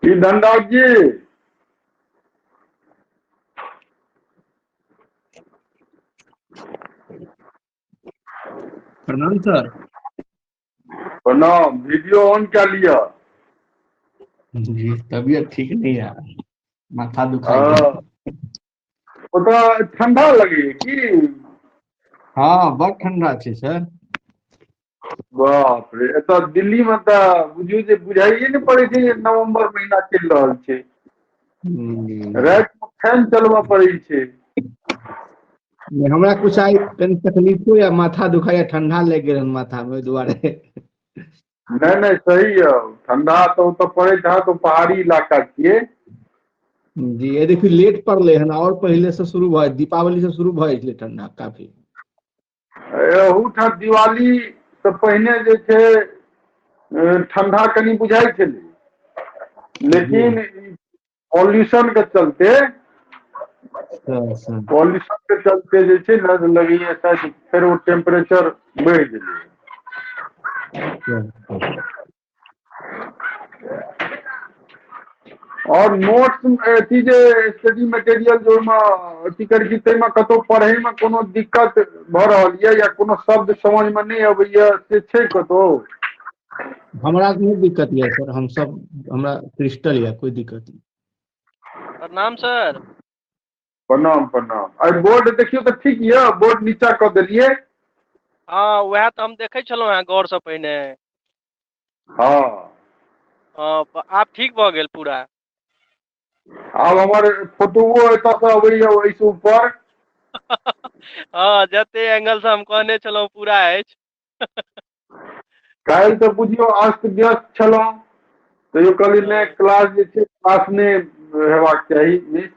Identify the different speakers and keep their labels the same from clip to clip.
Speaker 1: की धनराज जी?
Speaker 2: प्रणाम सर।
Speaker 1: प्रणाम। Video on कए लिअ।
Speaker 2: जी, तबियत ठीक नहीं है, माथा दुखाइ छै।
Speaker 1: हँ, ओतऽ ठंडा लगैया की?
Speaker 2: हँ, बड ठंडा छै सर।
Speaker 1: बाप रे, एतऽ दिल्ली मे तऽ बुझियौ जे बुझाइए ने पड़ै छै जे नवम्बर महीना चलि रहल छै। राति मे फैन चलबऽ पड़ै छै।
Speaker 2: नहि, हमरा कुछ आइ कनि तकलीफो या माथा दुखाइया, ठंडा लागि गेल हन माथा मे, ओहि दुआरे।
Speaker 1: नहि नहि, सही यऽ। ठंडा तऽ ओतऽ पड़ैत हैत, ओ पहाड़ी इलाका छियै।
Speaker 2: जी, ये देखियौ लेट पड़लै हन, और पहिले से शुरू भऽ, दीपावली से शुरू भऽ जाइ छलै ठंडा काफी।
Speaker 1: एहूठाम दिवाली से पहिने जे छै ठंडा कनि बुझाइ छलै, लेकिन पॉल्यूशन के चलते,
Speaker 2: सर
Speaker 1: पॉल्यूशन के चलते जे छै ने, लगैया शायद फेर ओ टेम्परेचर बढ़ि गेलै। और नोट्स अथी जे स्टडी मटेरियल जे ओहिमे अथी करै छी, ताहिमे कतहु पढ़ैमे कोनो दिक्कत भऽ रहल यऽ या कोनो शब्द समझमे नहि अबैया से छै कतहु?
Speaker 2: हमरा नहि दिक्कत यऽ सर, हम सब, हमरा क्रिस्टल यऽ, कोई दिक्कत नहि।
Speaker 3: प्रणाम सर।
Speaker 1: प्रणाम प्रणाम। आइ बोर्ड देखियौ तऽ ठीक यऽ? बोर्ड नीचा कऽ देलियै।
Speaker 3: हँ, उएह तऽ हम देखै छलहुँ हेँ गौरसँ पहिने।
Speaker 1: हँ।
Speaker 3: हँ, आब ठीक भऽ गेल पूरा।
Speaker 1: आब हमर फोटोओ एतऽसँ अबैया ओहिसँ ऊपर।
Speaker 3: हँ, जते एंगल से हम कहने छलहुँ पूरा अछि।
Speaker 1: काल्हि तऽ बुझियौ अस्त व्यस्त छलहुँ, तैयो कहलियै नहि, क्लास जे छै क्लास नहि हेबाक चाही मिस।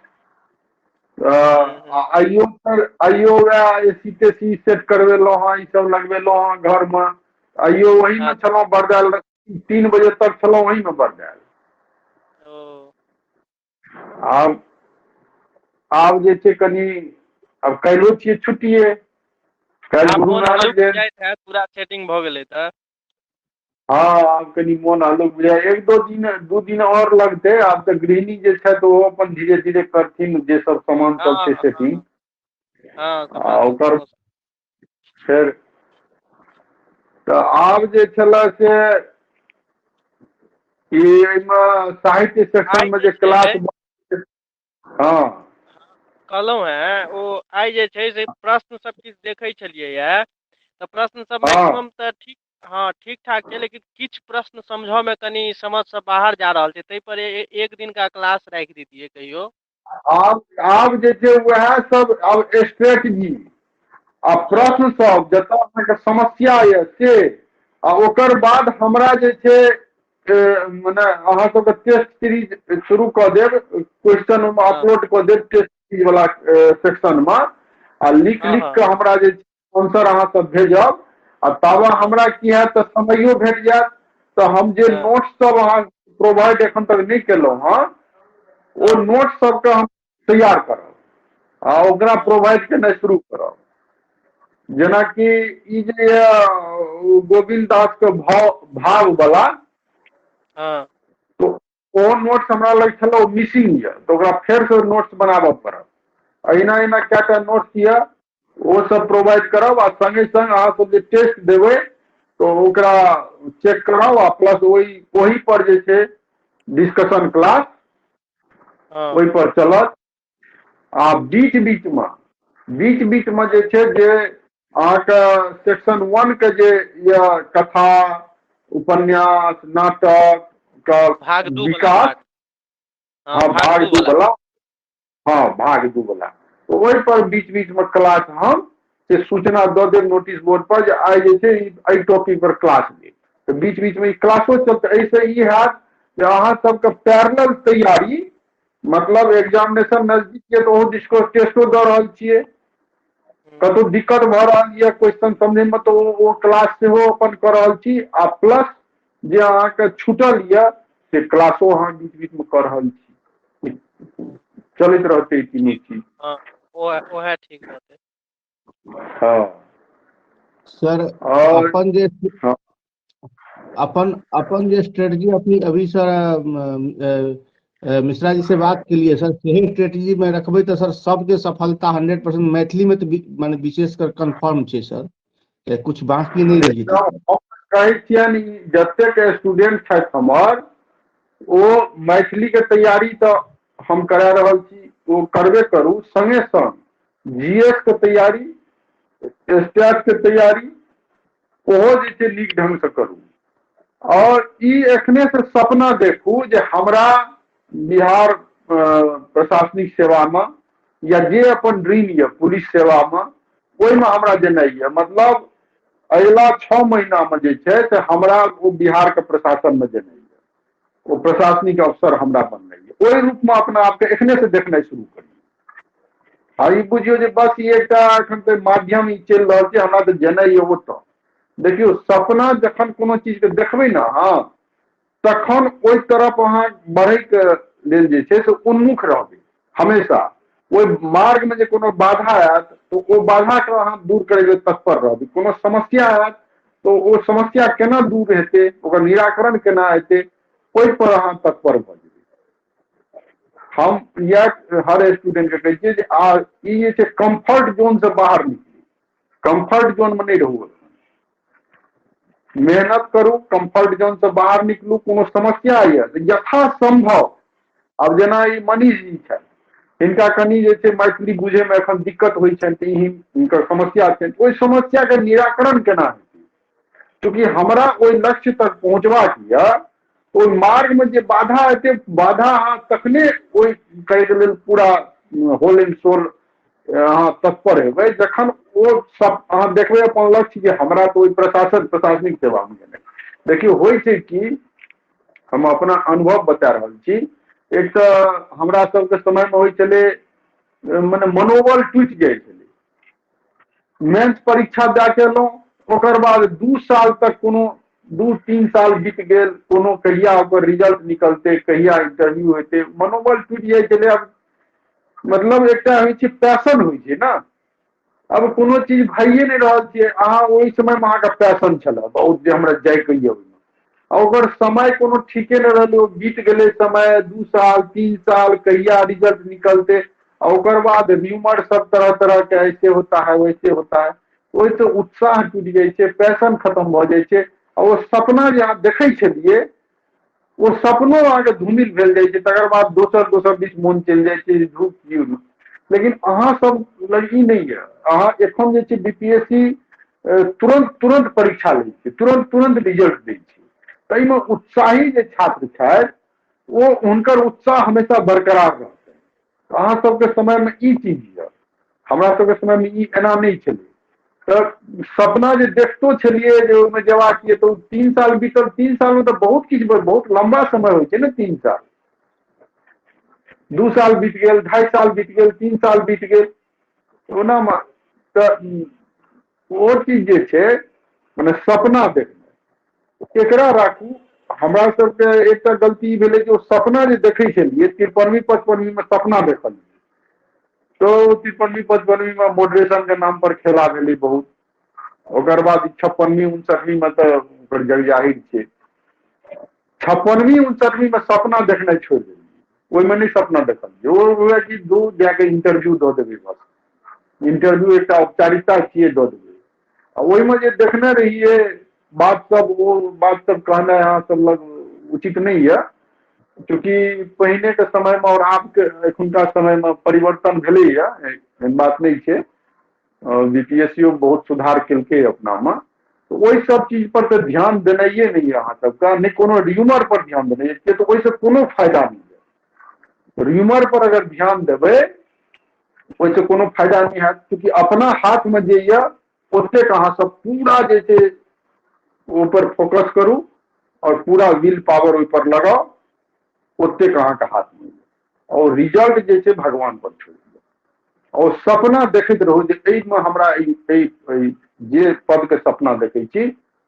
Speaker 1: तऽ आइयो सर, आइयो वएह ए सी तेसी सेट करबेलहुँ हँ, ई सब लगबेलहुँ हँ घरमे। आइयो ओहीमे छलहुँ बरदायल, 3 बजे तक छलहुँ ओहीमे बरदायल।
Speaker 3: ओ
Speaker 1: आब आब जे छै कनि, आब काल्हिो छियै छुट्टिये, काल्हि
Speaker 3: आब
Speaker 1: गुरु
Speaker 3: मोन
Speaker 1: नानक
Speaker 3: हल्लुक
Speaker 1: जयन्ती।
Speaker 3: बुझाइत हैत, पूरा सेटिंग भऽ गेलै तऽ।
Speaker 1: हँ, आब कनि मोन हल्लुक बुझाय, एक दो दिन, 2 दिन आओर लगतै। आब तऽ गृहिणी जे छथि ओहो अपन धीरे धीरे करथिन जे सब सामान सब छै सेटिंग।
Speaker 3: हँ,
Speaker 1: आ
Speaker 3: सामान
Speaker 1: ओकर फेर तऽ आब जे छलै से ई एहिमे साहित्य
Speaker 3: आइ
Speaker 1: सेक्शन मे
Speaker 3: जे
Speaker 1: जे क्लास
Speaker 3: छै
Speaker 1: हँ
Speaker 3: कहलहुँ हेँ, ओ आइ जे छै से प्रश्न सब किछु देखै छलियै यए, तऽ प्रश्न सब
Speaker 1: हँ
Speaker 3: मैक्सिमम तऽ ठीक, हँ, ठीक ठाक छै, लेकिन किछु प्रश्न समझय मे कनि समझसँ बाहर जा रहल छै, ताहि पर एक दिनका क्लास राखि दितियै कहियो।
Speaker 1: आब आब जे छै उएह सब आब स्ट्रेटजी आ प्रश्न सब जतऽ अहाँके समस्या यऽ से, आ ओकर बाद हमरा जे छै मने अहाँ सबके टेस्ट सीरीज शुरू कऽ देब, क्वेश्चन ओहिमे अपलोड कऽ देब टेस्ट सीरीज वाला सेक्शन मे, आ लिख लिख कऽ हमरा जे आंसर अहाँ सब भेजब। आ ताबे हमरा की हैत तऽ समयो भेट जायत, तऽ हम जे नोट्स सब अहाँ प्रोवाइड एखन तक नहि केलहुँ हँ, ओ नोट्स सबके हम तैयार करब आ ओकरा प्रोवाइड केनाइ शुरू करब। जेनाकि ई जे यऽ गोविन्द दासके भाव भाववला, तऽ ओ नोट्स हमरा लग छल, ओ मिसिंग यऽ, तऽ ओकरा फेरसँ नोट्स बनाबऽ पड़त। एहिना एहिना कएटा नोट्स यऽ, ओ सब प्रोवाइड करब, आ सङ्गे सङ्ग अहाँ सब जे टेस्ट देबै तऽ ओकरा चेक करब, आ प्लस ओहि ओहि पर जे छै डिस्कशन क्लास ओहि पर चलत। आ बीच बीचमे, बीच बीचमे जे छै जे अहाँके सेक्शन वन के जे यऽ कथा, उपन्यास, नाटक के
Speaker 3: भाग दू वाला
Speaker 1: विकास
Speaker 3: भाग,
Speaker 1: हँ,
Speaker 3: भाग
Speaker 1: भाग
Speaker 3: दू
Speaker 1: दू
Speaker 3: वाला
Speaker 1: वला, हँ, भाग दू वला, तऽ ओहि पर बीच बीचमे क्लास हम से सूचना दऽ देब नोटिस बोर्ड पर जे आइ जे छै एहि टॉपिक पर क्लास भेल, तऽ बीच बीचमे ई क्लासो चलतै। एहिसँ ई हैत जे अहाँ सबके पैरेलल तैयारी, मतलब एग्जामिनेशन नजदीक यऽ तऽ ओहो डिस्को टेस्टो दऽ रहल छियै, कतहु दिक्कत भऽ रहल यऽ क्वेश्चन समझैमे तऽ ओ क्लास सेहो अपन कऽ रहल छी, आ प्लस जे अहाँके छूटल यऽ से क्लासो अहाँ बीच बीचमे कऽ रहल छी। चलैत रहतै ई तीनू
Speaker 3: ठीक
Speaker 1: चीज।
Speaker 3: हँ, ओएह ठीक रहतै।
Speaker 1: हँ।
Speaker 2: सर
Speaker 1: और
Speaker 2: अपन जे
Speaker 1: हँ।
Speaker 2: अपन अपन जे स्ट्रेटजी अपनी अभी सर मिश्रा जी से बात केलिए सर, सेहे स्ट्रेटजी में रखबै तऽ सर सबके सफलता 100% मैथिली में तऽ माने विशेष कर कन्फर्म छै सर, कुछ बाकी नहि रहि जेतै।
Speaker 1: हम कहै छियनि जतेक स्टूडेंट छथि हमर, ओ मैथिलीके तैयारी तऽ हम करा रहल छी, ओ करबे करू, संगे संग जीएस के तैयारी, स्टैट के तैयारी ओहो जे छै नीक ढंगसँ करू। आओर ई एखने से सपना देखू जे हमरा बिहार प्रशासनिक सेवामे या जे अपन ड्रीम यऽ पुलिस सेवामे, ओहिमे हमरा जेनाइ यऽ। मतलब अगिला 6 महीनामे जे छै से हमरा ओ बिहारके प्रशासनमे जेनाइ यऽ, ओ प्रशासनिक अफसर हमरा बननाइ यऽ, ओहि रूपमे अपना आपके एखने से देखनाइ शुरू करियौ। आ ई बुझियौ जे बस ई एकटा एखन तऽ माध्यम ई चलि रहल छै, हमरा तऽ जेनाइ यऽ ओतऽ। देखियौ सपना जखन कोनो चीजके देखबै ने अहाँ, तखन ओहि तरफ अहाँ बढ़ैके लेल जे छै से उन्मुख रहबै हमेशा। ओहि मार्गमे जे कोनो बाधा आयत तऽ ओ बाधाके अहाँ दूर करै लेल तत्पर रहबै। कोनो समस्या आयत तऽ ओ समस्या केना दूर हेतै, ओकर निराकरण केना हेतै, ओहि पर अहाँ तत्पर भऽ जेबै। हम इएह हर स्टूडेंटके कहै छियै जे आ ई जे छै कम्फर्ट जोनसँ बाहर निकलू, कम्फर्ट जोनमे नहि रहू, मेहनत करू, कम्फर्ट जोनसँ बाहर निकलू। कोनो समस्या यऽ तऽ यथासंभव, आब जेना ई मनीष जी छथि, हिनका कनि जे छै मैथिली बुझैमे एखन दिक्कत होइ छनि, तऽ ई हिनकर समस्या छनि, ओहि समस्याके निराकरण केना हेतै? चूँकि हमरा ओहि लक्ष्य तक पहुँचबाक यऽ, ओहि मार्गमे जे बाधा हेतै, बाधा अहाँ तखने ओहि करैके लेल पूरा होल एंड सोल अहाँ तत्पर हेबै जखन ओ सब अहाँ देखबै अपन लक्ष्य जे हमरा तऽ ओहि प्रशासनिक सेवामे गेनाइ। देखियौ होइ छै कि हम अपना अनुभव बता रहल छी। एक तऽ हमरा सबके समयमे होइ छलै मने मनोबल टूटि जाइ छलै। मेंस परीक्षा दए के एलहुँ, ओकर बाद 2 साल तक कोनो 2-3 साल बीत गेल, कोनो कहिया ओकर रिजल्ट निकलतै, कहिया इंटरव्यू हेतै, मनोबल टूटि जाइ छलै। आब मतलब एकटा होइ छै पैशन होइ छै ने, आब कोनो चीज भइए नहि रहल छै। अहाँ ओहि समयमे अहाँके पैशन छलए बहुत जे हमरा जाइके यऽ ओहिमे, आ ओकर समय कोनो ठीके नहि रहलै, ओ बीत गेलै समय 2 साल 3 साल, कहिया रिजल्ट निकलतै। आ ओकर बाद र्यूमर सब तरह तरह के, ऐसे होता है वैसे होता है, ओहिसँ उत्साह टूटि जाइ छै, पैशन खतम भऽ जाइ छै। आ ओ सपना जे अहाँ देखै छलियै ओ सपनो अहाँके धूमिल भेल जाइ छै। तकर बाद दोसर दोसर दिस मोन चलि जाइ छै, धूप की। लेकिन अहाँ सब लग ई नहि यऽ, अहाँ एखन जे छै बीपीएससी तुरंत तुरंत परीक्षा लै छै, तुरंत तुरंत रिजल्ट दै छै। ताहिमे उत्साही जे छात्र छथि ओ हुनकर उत्साह हमेशा बरकरार रहतै। अहाँ सबके समयमे ई चीज यऽ, हमरा सबके समयमे ई एना नहि छलै। तऽ सपना जे देखतो छलियै जे ओहिमे जेबाक यऽ, तऽ ओ 3 साल बीतल, 3 सालमे तऽ बहुत किछु, बहुत लम्बा समय होइ छै ने 3 साल। 2 साल बीत गेल, 2.5 साल बीत गेल, 3 साल बीत गेल, ओनामे तऽ ओ चीज जे छै मने सपना देखनाइ एकरा राखू। हमरा सबके एकटा गलती भेलै जे ओ सपना जे देखै छलियै 53वीं 55वींमे सपना देखलियै, तऽ 53वीं 55वींमे मॉडरेशन के नाम पर खेला भेलै बहुत। ओकर बाद 56वीं 59वींमे तऽ ओकर जग जाहिर छै। 56वीं 59वींमे सपना देखनाइ छोड़ि देलियै, ओहिमे नहि सपना देखलियै। ओ हुए कि दू जाके इंटरव्यू दऽ देबै, बस इंटरव्यू एकटा औपचारिकता छियै, दऽ देबै। आ ओहिमे जे देखने रहियै बात सब, ओ बात सब कहनाइ अहाँ सब लग उचित नहि यऽ, चूँकि पहिने के समयमे और आबके एखुनका समयमे परिवर्तन भेलैया, एहन बात नहि छै। बीपीएससी बहुत सुधार केलकै अपनामे, तऽ ओहि सब चीज पर तऽ ध्यान देनाइए नहि यऽ अहाँ सबके, नहि कोनो र्यूमर पर ध्यान देनाइ यऽ, तऽ ओहिसँ कोनो फायदा नहि यऽ। र्यूमर पर अगर ध्यान देबै ओहिसँ कोनो फायदा नहि हैत, चूँकि अपना हाथमे जे यऽ ओतेक अहाँ सब पूरा जे छै ओहिपर फोकस करू और पूरा will power ओहिपर लगाउ, ओतेक अहाँके हाथमे यऽ। और रिजल्ट जे छै भगवान पर छोड़ि दियौ और सपना देखैत रहू जे एहिमे हमरा एहि जे पदके सपना देखै छी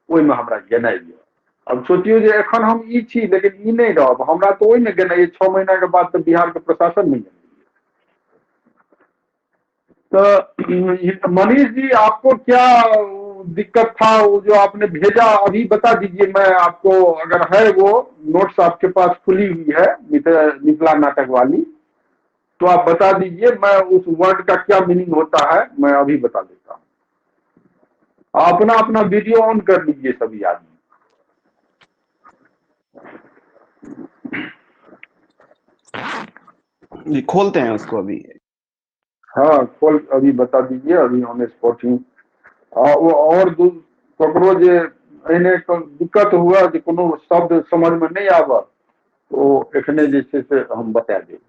Speaker 1: ओहिमे हमरा गेनाइ यऽ। अब सोचियौ जे एखन हम ई छी लेकिन ई नहि रहब, हमरा तऽ ओहिमे गेनाइ यऽ, 6 महीनाके बाद तऽ बिहारके प्रशासनमे गेनाइ यऽ। तऽ मनीष जी आपको क्या दिक्कत था वो जो आपने भेजा अभी बता दीजिए, मैं आपको अगर है वो नोट्स आपके पास खुली हुई है मिथिला नाटक वाली, तो आप बता दीजिए, मैं उस वर्ड का क्या मीनिंग होता है मैं अभी बता देता हूँ। अपना अपना वीडियो ऑन कर लीजिए सभी आदमी।
Speaker 4: जी खोलते हैं उसको अभी।
Speaker 1: हाँ खोल अभी बता दीजिए अभी ऑन स्पॉट ही। और ककरो जे एहने दिक्कत हुआ जे कोनो शब्द समझ में नहीं आवे तो एखने जे छै से हम बता देब।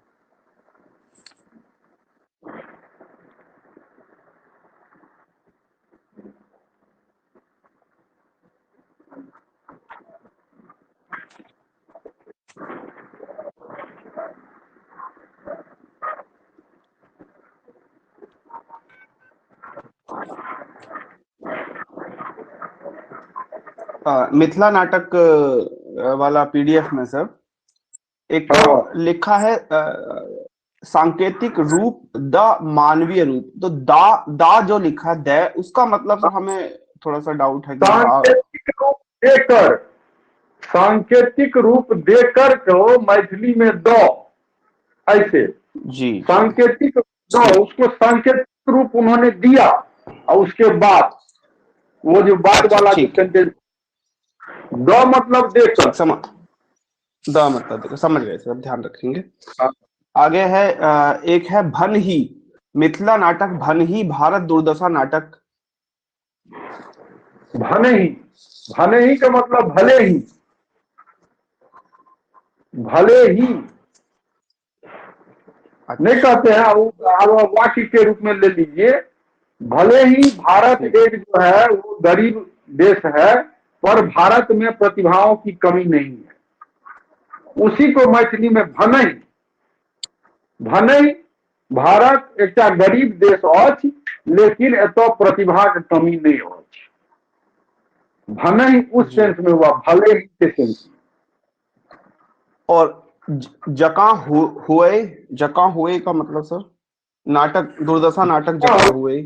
Speaker 4: मिथिला नाटक वाला पीडीएफ में सर एक लिखा है सांकेतिक रूप the मानवीय रूप, तो दा दा जो लिखा है the, उसका मतलब सर हमें थोड़ा सा डाउट है कि
Speaker 1: सांकेतिक रूप देकर, सांकेतिक रूप देकर को मैथिली में the ऐसे
Speaker 4: जी,
Speaker 1: सांकेतिक the, उसको सांकेतिक रूप उन्होंने दिया और उसके बाद वो जो बाद वाला सेंटेंस the मतलब देकर,
Speaker 4: the मतलब देकर, समझ गए सर, ध्यान रखेंगे। आगे है एक है भन ही, मिथिला नाटक भन ही भारत दुर्दशा नाटक।
Speaker 1: भन ही, भन ही का मतलब भले ही, भले ही नहीं कहते हैं, वाक्य के रूप में ले लीजिए, भले ही भारत एक जो है वो गरीब देश है पर भारत में प्रतिभाओं की कमी नहीं है, उसी को मैथिली में भनई, भनई भारत एक गरीब देश अछि लेकिन एतऽ प्रतिभा के कमी नहीं अछि, भनई उस सेंस में हुआ, भले ही के सेंस में।
Speaker 4: और जका हुए, जका हुए का मतलब सर नाटक दुर्दशा नाटक जका हुए,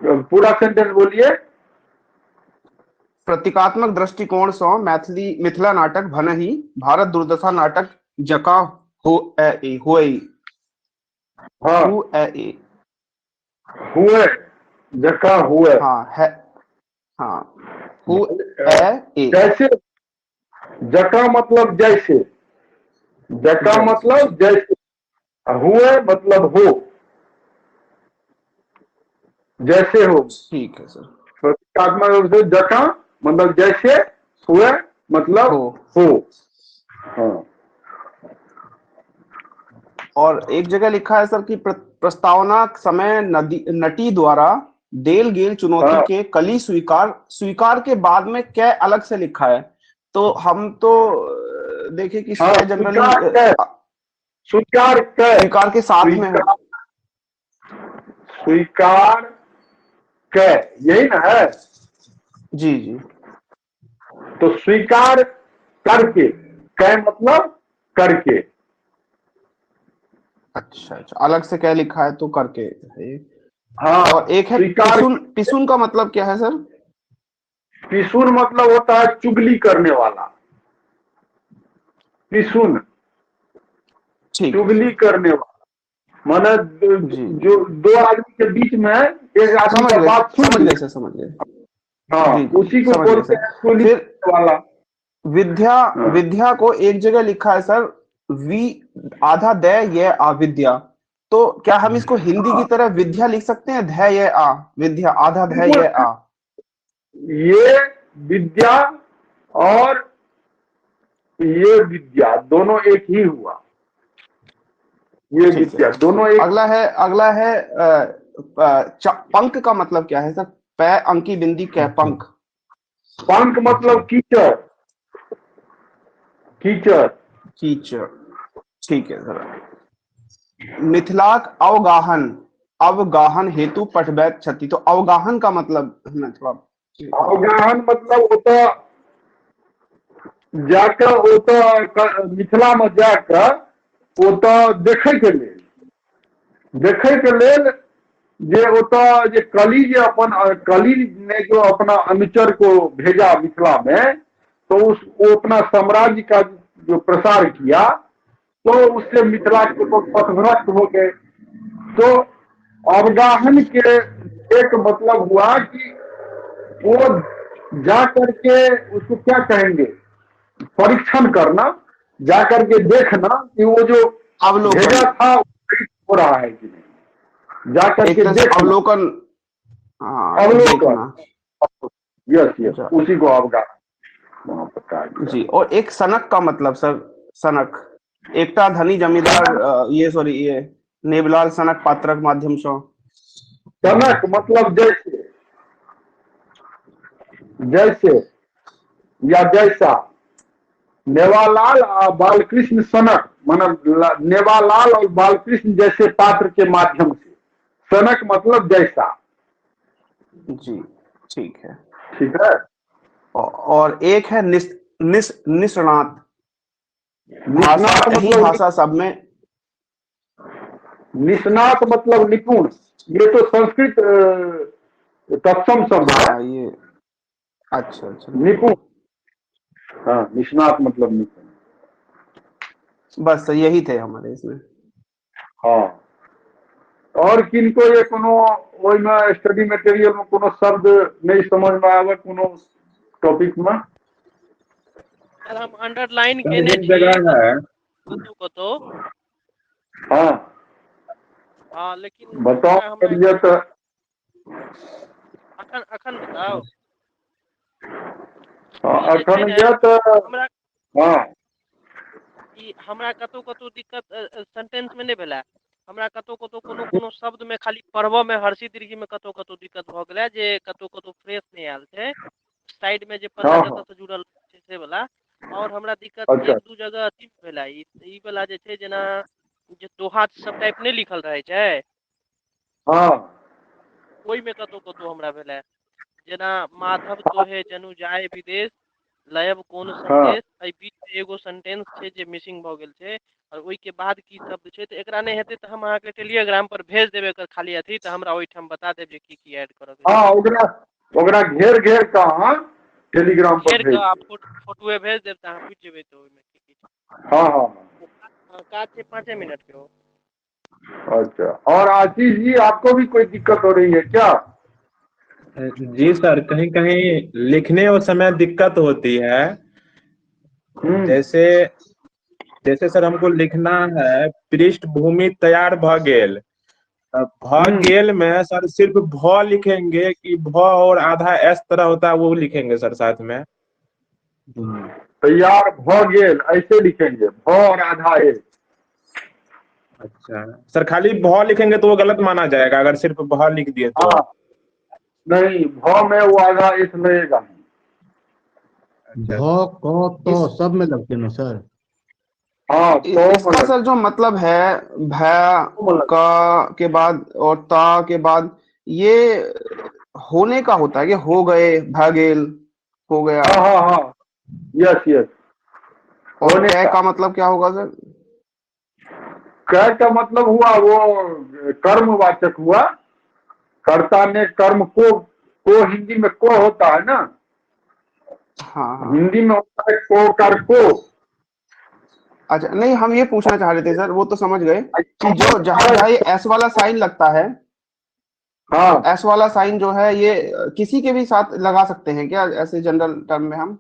Speaker 1: पूरा सेंटेंस बोलिए।
Speaker 4: प्रतीकात्मक दृष्टिकोण से मैथिली मिथिला नाटक भनही भारत दुर्दशा नाटक जका हुए,
Speaker 1: हाँ हुए, जका हुए,
Speaker 4: हाँ है, हाँ हुए,
Speaker 1: जैसे, जका मतलब जैसे, जका मतलब जैसे, हुए मतलब हो, जैसे हो।
Speaker 4: ठीक है सर।
Speaker 1: प्रतीकात्मक रूप से जका मतलब जैसे, हुए मतलब हो। हाँ।
Speaker 4: और एक जगह लिखा है सर कि प्रस्तावना समय नटी द्वारा देल गेल चुनौती
Speaker 1: हाँ।
Speaker 4: के कली स्वीकार, स्वीकार के बाद में क्या अलग से लिखा है, तो हम तो देखे कि
Speaker 1: हाँ,
Speaker 4: जनरली
Speaker 1: स्वीकार
Speaker 4: स्वीकार के साथ में
Speaker 1: स्वीकार कै, यही ना है
Speaker 4: जी जी।
Speaker 1: तो स्वीकार करके, कै मतलब करके।
Speaker 4: अच्छा अच्छा, अलग से क्या लिखा है तो करके है।
Speaker 1: हाँ।
Speaker 4: और एक है पिसुन, पिसुन का मतलब क्या है सर?
Speaker 1: पिसुन मतलब होता है चुगली करने वाला, पिसुन चुगली करने वाला, माने जो दो आदमी के बीच में एक आदमी का बात
Speaker 4: समझ गए सर, समझ गए।
Speaker 1: हाँ, उसी को बोलते हैं चुगली वाला।
Speaker 4: विद्या, हाँ। विद्या को एक जगह लिखा है सर we आधा the ये आ विद्या, तो क्या हम इसको हिंदी की तरह विद्या लिख सकते हैं? ध ये आ विद्या, आधा ध ये आ,
Speaker 1: ये विद्या और ये विद्या दोनों एक ही हुआ, ये विद्या दोनों एक।
Speaker 4: अगला है, अगला है पंक का मतलब क्या है सर? प अंकी बिंदी कै पंक।
Speaker 1: पंक मतलब कीचड़, कीचड़,
Speaker 4: कीचड़। ठीक है सर। मिथिलाक अवगाहन, अवगाहन हेतु पठबैत छथि, तो अवगाहन का मतलब थोड़ा,
Speaker 1: अवगाहन मतलब होता जाकर ओतऽ मिथिला में जाकर ओतऽ देखै के लेल, देखै के लेल जे ओतऽ जे कली जे अपन कली ने जो अपना अनुचर को भेजा मिथिला में, तो उस वो अपना साम्राज्य का जो प्रसार किया, तो उससे मिथिला के लोग पथभ्रष्ट हो गए। तो अवगाहन के एक मतलब हुआ कि वो जा करके उसको क्या कहेंगे, परीक्षण करना, जा करके देखना कि वो जो
Speaker 4: अवलोकन
Speaker 1: भेजा था हो रहा है कि नहीं, जा
Speaker 4: एक
Speaker 1: करके
Speaker 4: तरह से
Speaker 1: देखना।
Speaker 4: अवलोकन, हाँ,
Speaker 1: अवलोकन।
Speaker 4: देखना।
Speaker 1: यस यस,
Speaker 4: अच्छा।
Speaker 1: उसी को अवगाहन वहां पर कहा गया।
Speaker 4: जी, और एक सनक का मतलब सर, सनक एकटा धनी जमींदार, ये सॉरी ये नेबलाल सनक पात्रक माध्यम से।
Speaker 1: सनक मतलब जैसे, जैसे या जैसा। नेवालाल और बालकृष्ण सनक, माना नेवालाल और बालकृष्ण जैसे पात्र के माध्यम से। सनक मतलब जैसा।
Speaker 4: जी ठीक है,
Speaker 1: ठीक है।
Speaker 4: और एक है निस निस निष्णात। भाषा,
Speaker 1: निष्णात
Speaker 4: यही
Speaker 1: मतलब
Speaker 4: भाषा सब में।
Speaker 1: निष्णात मतलब निपुण, ये तो संस्कृत तत्सम शब्द है।
Speaker 4: हाँ, ये अच्छा अच्छा,
Speaker 1: निपुण, हाँ, निष्णात मतलब निपुण।
Speaker 4: बस यही थे हमारे इसमें।
Speaker 1: हाँ, और किनको ये कोनो ओहिमे स्टडी मटेरियल में कोनो शब्द नहीं समझ में आवे कोनो टॉपिक में?
Speaker 3: सर हम अंडरलाइन केने
Speaker 5: एक जगह
Speaker 3: छी
Speaker 5: है।
Speaker 3: कतौ कतौ।
Speaker 1: हाँ।
Speaker 3: हाँ, लेकिन
Speaker 1: बताओ
Speaker 3: हमरा
Speaker 1: करिए तो।
Speaker 3: अखन अखन बताओ।
Speaker 1: हाँ,
Speaker 3: ई जे छै
Speaker 1: अखन
Speaker 3: ने,
Speaker 1: ये तो
Speaker 3: हमरा
Speaker 1: हाँ।
Speaker 3: ई हमरा कतौ कतौ दिक्कत सेंटेंस में नहि भेलै, हमरा कतौ कतौ कोनो कोनो शब्द में खाली पढ़बऽ में हर्षी दीर्घी में कतौ कतौ दिक्कत भऽ गेलै, जे कतौ कतौ फ्रेश नहि आयल छै, साइड में जे पता
Speaker 1: हाँ,
Speaker 3: जतऽ
Speaker 1: हाँ।
Speaker 3: से जुड़ल छै से वाला। और हमरा दिक्कत
Speaker 1: अच्छा।
Speaker 3: एक दू जगह अथी भेलै, ई वाला जे छै जेना जे दोहा सब टाइप नहि लिखल रहै छै,
Speaker 1: हाँ।
Speaker 3: ओहिमे कतौ कतौ हमरा भेलै, जेना माधव तोहे जनु जाय विदेश लयब कोन संदेश, एहि बीच मे एगो सेंटेंस छै जे मिसिंग भऽ गेल छै, और ओहि के बाद की शब्द छै, तऽ एकरा नहि हेतै तऽ हम अहाँके टेलीग्राम पर भेज देबै एकर खाली अथी, तऽ हमरा ओहिठाम बता देब जे की की ऐड करऽ के छै।
Speaker 1: हाँ, ओकरा ओकरा घेर घेर कऽ अहाँ टेलीग्राम पर
Speaker 3: घेर
Speaker 1: भेज
Speaker 3: कऽ आ
Speaker 1: देब।
Speaker 3: फोटोए भेज देब तऽ अहाँ बुझि जेबै तऽ ओहिमे की की छै।
Speaker 1: हाँ हाँ
Speaker 3: हाँ, काज छै 5 मिनट के।
Speaker 1: अच्छा, और आशीष जी आपको भी कोई दिक्कत हो रही है क्या?
Speaker 5: जी सर, कहीं कहीं लिखने उस समय दिक्कत होती है। जैसे जैसे सर हमको लिखना है पृष्ठभूमि तैयार भ गेल, भ गेल में सर सिर्फ भ लिखेंगे कि भ और आधा एस तरह होता है वो लिखेंगे सर साथ में?
Speaker 1: तैयार भ गेल ऐसे लिखेंगे, भ और आधा एस।
Speaker 5: अच्छा सर, खाली भ लिखेंगे तो वो गलत माना जाएगा अगर सिर्फ भ लिख दिए तो?
Speaker 1: हाँ, नहीं, भ में वो आधा एस लगेगा।
Speaker 2: भ क त सब में लगते ना सर?
Speaker 1: हाँ, तो
Speaker 4: इसका सर जो मतलब है भ क के बाद और ता के बाद, ये होने का होता है कि हो गए, भ गेल, हो गया।
Speaker 1: हाँ हाँ हाँ, यस यस।
Speaker 4: और
Speaker 1: होने
Speaker 4: क
Speaker 1: का।
Speaker 4: का मतलब क्या होगा सर?
Speaker 1: क का मतलब हुआ वो कर्मवाचक हुआ, कर्ता ने कर्म को हिंदी में को होता है ना?
Speaker 4: हाँ हाँ,
Speaker 1: हिंदी में होता है को कर को।
Speaker 4: अच्छा, नहीं हम ये पूछना चाह रहे थे सर, वो तो समझ गए कि जो जहां जहां ये एस वाला साइन लगता है,
Speaker 1: हाँ,
Speaker 4: एस वाला साइन जो है ये किसी के भी साथ लगा सकते हैं क्या ऐसे जनरल टर्म में हम?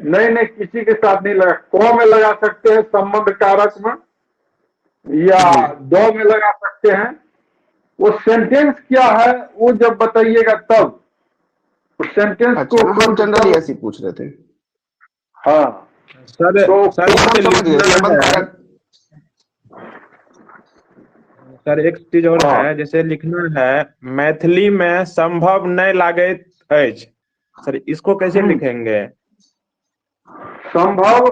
Speaker 1: नहीं नहीं, किसी के साथ नहीं लगा। को में लगा सकते हैं संबंध कारक में, या दो में लगा सकते हैं। वो सेंटेंस क्या है वो जब बताइएगा तब उस सेंटेंस
Speaker 4: अच्छा,
Speaker 1: को
Speaker 4: हम जनरली ऐसे ही पूछ रहे थे।
Speaker 1: हाँ
Speaker 5: सर,
Speaker 1: तो
Speaker 5: सर,
Speaker 4: हम समझ गए, संबंध कारक।
Speaker 5: सर एक चीज और
Speaker 1: हाँ।
Speaker 5: है, जैसे लिखना है मैथिली में संभव नहीं लागैत अछि, सर इसको कैसे लिखेंगे?
Speaker 1: संभव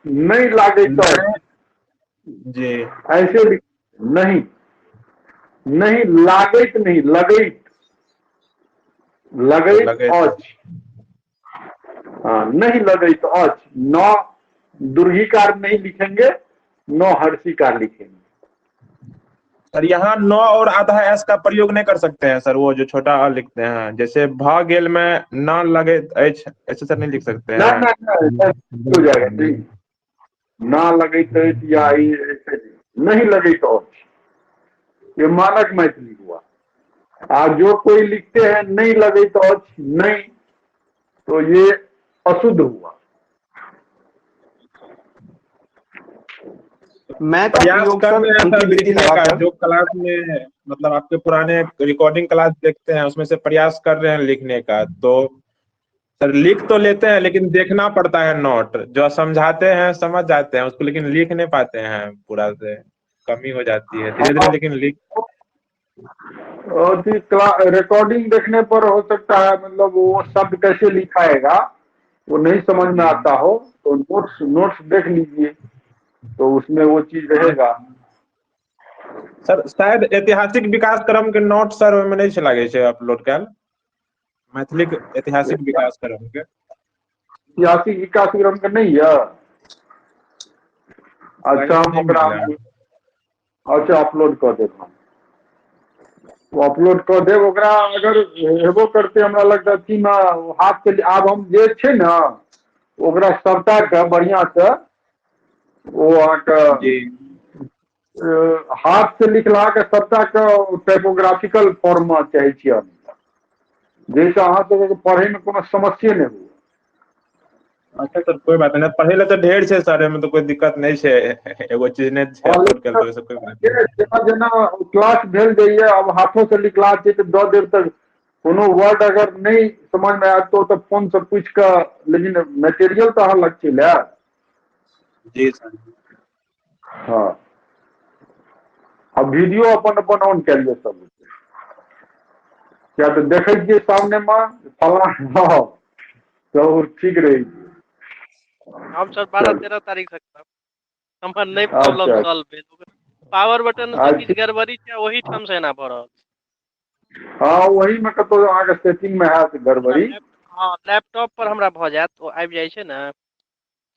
Speaker 1: नहीं लागैत अछि
Speaker 5: जी,
Speaker 1: ऐसे लिख, नहीं नहीं लागैत नहीं, लगैत, लगैत
Speaker 5: लगैत।
Speaker 1: अछि। हाँ, नहीं लगैत अछि। न दुर्घिकार नहीं लिखेंगे, न हर्षिकार लिखेंगे।
Speaker 5: सर यहाँ नौ और आधा एस का प्रयोग नहीं कर सकते हैं सर, वो जो छोटा अ लिखते हैं, जैसे भ गेल में न लगे अछि, ऐसे सर नहीं लिख सकते
Speaker 1: ना
Speaker 5: हैं।
Speaker 1: ना ना, हो जाएगा नहीं, ना लगैत अछि या ई ऐसे नहीं लगैत अछि, ये मानक मैथिली हुआ। आ जो कोई लिखते हैं नहीं लगैत अछि नहीं, तो ये अशुद्ध हुआ।
Speaker 4: मैं का
Speaker 5: प्रयास
Speaker 4: प्रयोग
Speaker 5: कर
Speaker 4: सर
Speaker 5: रहे हैं
Speaker 4: अंतिम
Speaker 5: सर
Speaker 4: बिंदी
Speaker 5: लिखने का,
Speaker 4: लगाकर
Speaker 5: जो क्लास में मतलब आपके पुराने रिकॉर्डिंग क्लास देखते हैं उसमें से प्रयास कर रहे हैं लिखने का, तो सर लिख तो लेते हैं लेकिन देखना पड़ता है नोट, जो समझाते हैं समझ जाते हैं उसको, लेकिन लिख नहीं पाते हैं पूरा से, कमी हो जाती है धीरे धीरे, लेकिन लिख
Speaker 1: और रिकॉर्डिंग देखने पर हो सकता है मतलब वो शब्द कैसे लिखाएगा वो नहीं समझ में आता हो तो नोट्स नोट्स देख लीजिए, तो उसमें वो चीज रहेगा।
Speaker 5: सर शायद ऐतिहासिक विकास क्रम के नोट सर ओहिमे नहि लागे छै अपलोड कयल, मैथिली के ऐतिहासिक विकास क्रम के
Speaker 1: ऐतिहासिक विकास क्रम के नहीं है। अच्छा हम ओकरा अच्छा अपलोड कऽ देब, हम वो अपलोड कऽ देब ओकरा। अगर हेबो करते हमरा लगता अथीमे हाथ से, आब हम जे छै ने ओकरा सबटा के बढ़िया से ओ अहाँके हाथ से लिखला के सबटा के टाइपोग्राफिकल फॉर्म में चाहे छियै हम, जाहिसँ अहाँ सबके पढ़े में कोनो समस्ये नहि हुए।
Speaker 5: अच्छा सर कोई बात नहीं, पढ़े ला तो ढेर छै सर, एहिमे तो कोई दिक्कत नहीं छै, एगो चीज नहि छै अपलोड कयल तऽ कोई बात नहीं।
Speaker 1: जेना जेना क्लास भेल जाइए अब हाथों से लिखला छै तऽ दऽ देब, तऽ कोनो वर्ड अगर नहीं समझ में आयत तो फोन से पूछि कऽ, लेकिन मटेरियल तऽ अहाँ लग चलि आयत।
Speaker 5: जी सर।
Speaker 1: हाँ आ वीडियो अपन अपन ऑन कए लिअ सब, किया तऽ देखै छियै सामने मे फलां, हाँ तऽ ओ ठीक रहै छै।
Speaker 3: हम सर 12-13 तारीख तक करब, हमर नहि प्रॉब्लम सॉल्व भेल, पावर बटन से किछु गड़बड़ी छै ओहि ठाम से एना भऽ रहल छै।
Speaker 1: हाँ ओही में कतौ अहाँके सेटिंग में हैत गड़बड़ी।
Speaker 3: हाँ लैपटॉप पर हमरा भऽ जायत, ओ आबि जाइ छै ने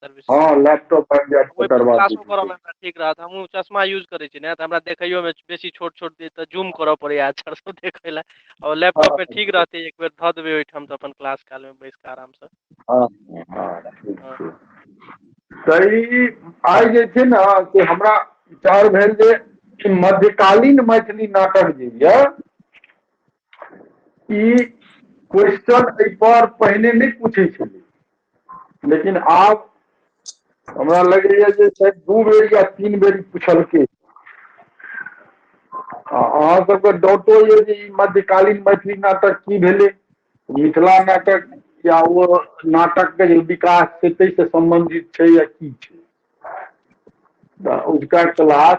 Speaker 3: सर्विस।
Speaker 1: हाँ लैपटॉप आबि जायत
Speaker 3: ओहि पर
Speaker 1: तकर बाद
Speaker 3: क्लासो करऽ मे हमरा ठीक रहत। हमहूँ चश्मा यूज करै छी ने तऽ हमरा देखैयो मे बेसी छोट छोट तऽ जूम करऽ पड़ैया अक्षर सब देखै लए, और लैपटॉप मे ठीक रहतै, एक बेर धऽ देबै ओहिठाम तऽ अपन क्लास काल मे बैस कऽ आराम से।
Speaker 1: हाँ हाँ ठीक छै। तऽ ई आइ जे छै ने से हमरा विचार भेल जे मध्यकालीन मैथिली नाटक जे यऽ ई क्वेश्चन एहि पर पहिने नहि पूछै छलै, लेकिन आब हमरा लगैया जे शायद 2 बेर या 3 बेर पुछलकै। अहाँ सबके डाउटो यऽ जे ई मध्यकालीन मैथिली नाटक की भेलै, मिथिला नाटक या ओ नाटक के जे विकास छै ताहिसँ सम्बन्धित छै या की छै, तऽ उसका क्लास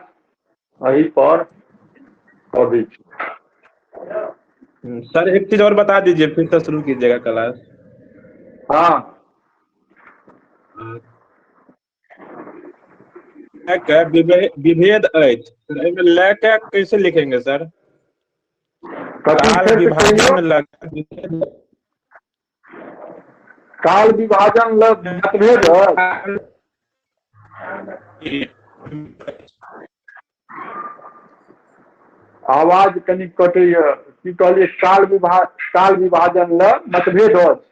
Speaker 1: एहि पर कऽ दै छी।
Speaker 5: सर एक चीज और बता दीजिए फिर तो शुरू कीजिएगा क्लास।
Speaker 1: हाँ
Speaker 5: विभेद अछि, एहिमे लए के कैसे लिखेंगे सर? काल विभाजन लग
Speaker 1: काल विभाजन लग मतभेद अछि। आवाज कनि कटैया, की कहलियै? काल विभाजन लग मतभेद अछि।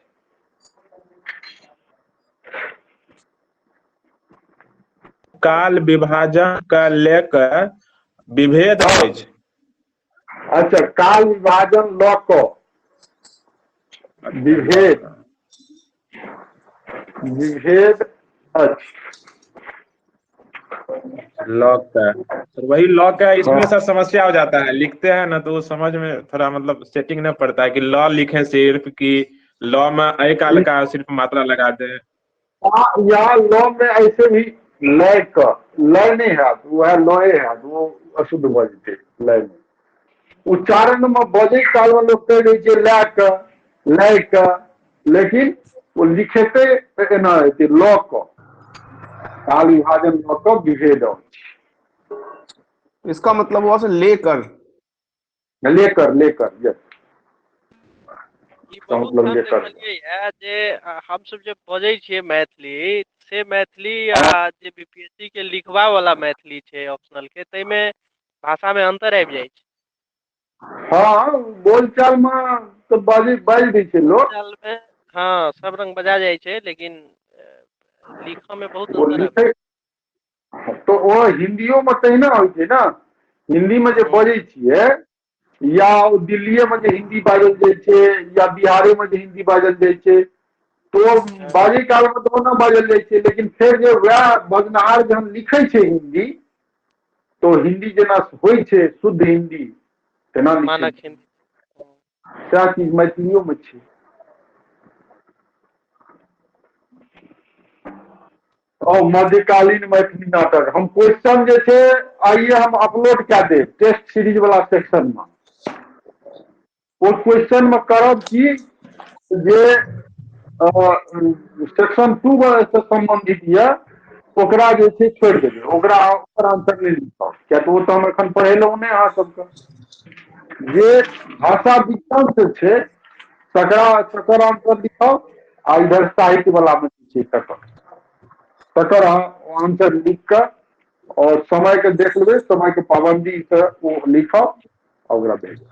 Speaker 5: काल विभाजन के लेकर विभेद अछि।
Speaker 1: अच्छा काल विभाजन लऽ कऽ विभेद विभेद अछि।
Speaker 5: लॉ का सर, वही लॉ का इसमें सर समस्या हो जाता है, लिखते हैं ना तो वो समझ में थोड़ा मतलब सेटिंग नहीं पड़ता है कि लॉ लिखे सिर्फ कि लॉ में अ काल का सिर्फ मात्रा लगा दे।
Speaker 1: यहाँ लॉ में ऐसे भी लय का लय नहीं है, वह लय है वो अशुद्ध भऽ जेतै लय में। उच्चारण में बजै काल में लोग कहि दै छै लय के लय के, लेकिन वो लिखेतै तऽ एना हेतै लॉ क काल विभाजन लऽ कऽ विभेद अछि।
Speaker 4: इसका मतलब हुआ सर लेकर,
Speaker 1: लेकर लेकर यस।
Speaker 3: ई बहुत
Speaker 1: मतलब
Speaker 3: ठाम
Speaker 1: लेकर
Speaker 3: देखलियै ये जे हमसब जे बजै छियै मैथिली से मैथिली आ जे बीपीएससी के लिखबा वाला मैथिली छै ऑप्शनल के, ताहिमे भाषा मे अन्तर आबि जाइ छै।
Speaker 1: हँ, बोलचाल मे तऽ बाजि बाजि दै छै लोक।
Speaker 3: बोलचाल मे हँ सब रंग बजा जाइ छै, लेकिन लिखऽ मे बहुत
Speaker 1: ओ
Speaker 3: अन्तर आबै
Speaker 1: लिखै तऽ ओ हिन्दियो मे तहिना होइ छै ने। हिन्दी मे जे
Speaker 3: हूँ
Speaker 1: बजै छियै या ओ दिल्लीए मे जे हिन्दी बाजल जाइ छै या बिहारे मे जे हिन्दी बाजल जाइ छै, तो
Speaker 3: हँ
Speaker 1: बाजै काल मे तऽ ओना बाजल जाइ छै, लेकिन फेर जे वएह बजनिहार जहन लिखै छै हिन्दी, तो हिन्दी जेना होइ छै शुद्ध हिन्दी तेना लिखै
Speaker 3: मानक
Speaker 1: छै।
Speaker 3: हिन्दी।
Speaker 1: सएह चीज मैथिलियो मे छै। ओ मध्यकालीन मैथिली नाटक हम क्वेश्चन जे छै आइए हम अपलोड कए देब टेस्ट सीरीज वाला सेक्शन मे। ओ क्वेश्चन मे करब की जे सेक्शन 2 से सम्बन्धित यऽ ओकरा जे छै छोड़ि देबै, ओकरा ओकर आंसर नहि लिखब, किया तऽ ओ तऽ हम एखन पढ़ेलहुँ नहि अहाँ सबके। जे भाषा विज्ञान से छै तकरा तकर आंसर लिखब, आ इधर साहित्य वाला मे जे छै तकर तकर अहाँ आंसर लिख कऽ और समय के देख लेबै, समय के पाबंदी से ओ लिखब आ ओकरा भेजब।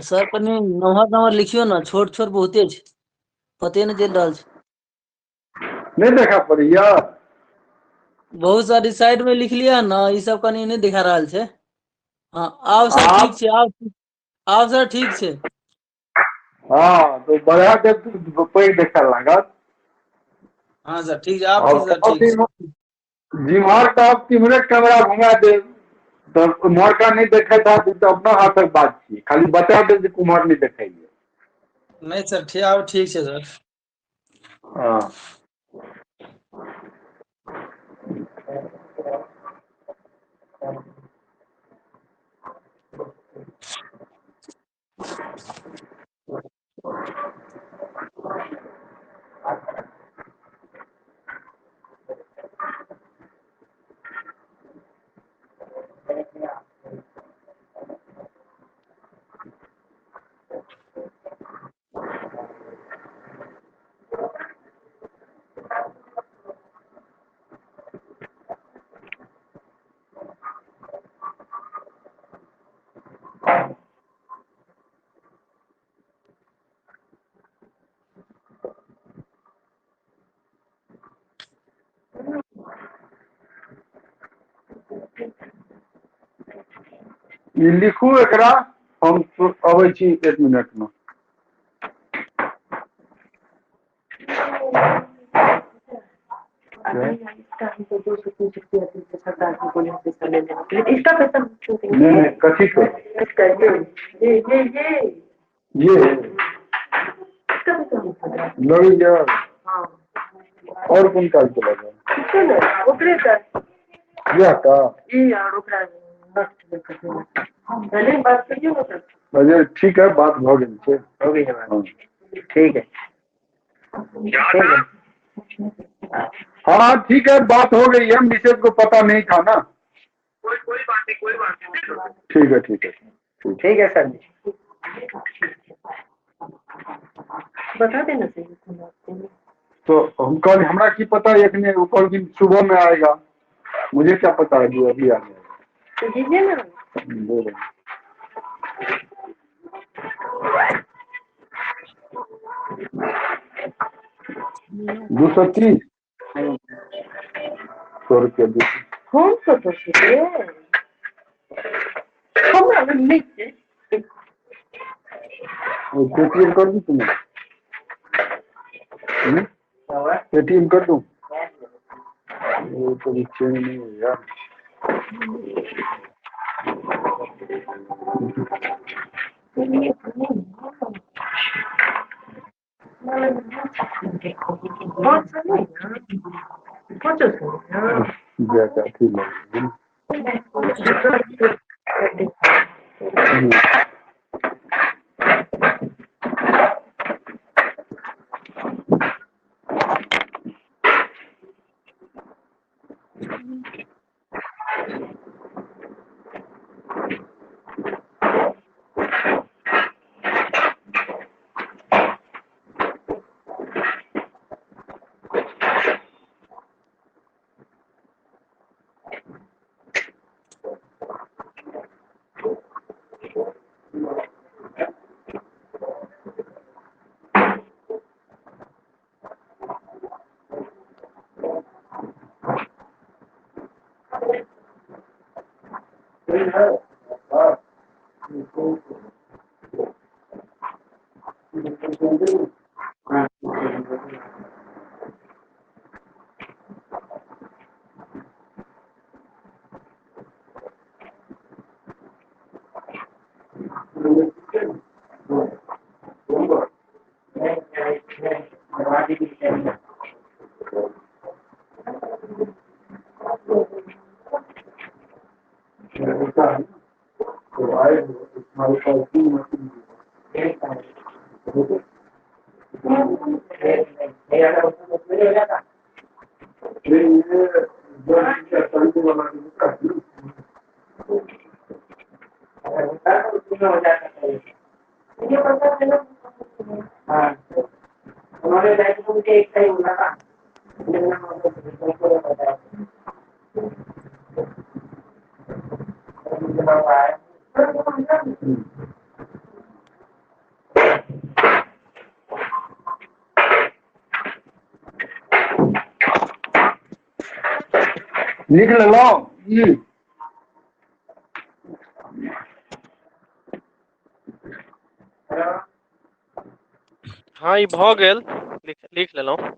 Speaker 6: सर कनि नम्हर नम्हर लिखियौ ने, छोट छोट बहुते छै, पते नहि चलि रहल छै।
Speaker 1: नहि देखा पड़ैया?
Speaker 6: बहुत सारी साइड में लिखलियै ने, ई सब कनि नहि देखा रहल छै। हँ आब सर ठीक छै, आब आब सर ठीक छै।
Speaker 1: हँ तऽ बढ़ा देब, पैघ देखा लागत।
Speaker 6: हँ सर ठीक छै, आब ठीक सर ठीक छै।
Speaker 1: जिम्हर कहब तिम्हरे कैमरा घुमा देब, तऽ उम्हरका नहि देखैत हैत तऽ अपना हाथक बात छियै, खाली बता देब जे कुम्हर नहि देखैया।
Speaker 6: नहि सर ठीक, आब ठीक छै सर।
Speaker 1: हँ ई लिखू एकरा, हम अबै छी एक मिनट में। नहीं नहीं कथी के ये लगैया और कोन काज के लगै इएह टा? अरे ठीक है, बात भऽ गेल छै।
Speaker 7: हो गई है बात, ठीक है।
Speaker 1: हाँ ठीक है, बात हो गई है, मिसेज को पता नहीं था ना।
Speaker 7: कोई कोई बात नहीं, कोई बात नहीं।
Speaker 1: ठीक है ठीक है ठीक
Speaker 7: ठीक है सर जी,
Speaker 8: बता देना चाहिए।
Speaker 1: तो हम कल हमरा की पता है, एक वो कल दिन सुबह में आएगा, मुझे क्या पता है जो अभी आ जाएगा।
Speaker 8: तो दीजिए ना।
Speaker 1: बोल रहे 230 100 रुपया दू।
Speaker 8: कौन सा तो
Speaker 1: पेटीएम कर दूँ तुम्हें? पेटीएम कर दूँ? वो तो चेंज नहीं है यार। लिख लेलहुँ ई?
Speaker 3: हँ, ई भऽ गेल, लिख लेलहुँ।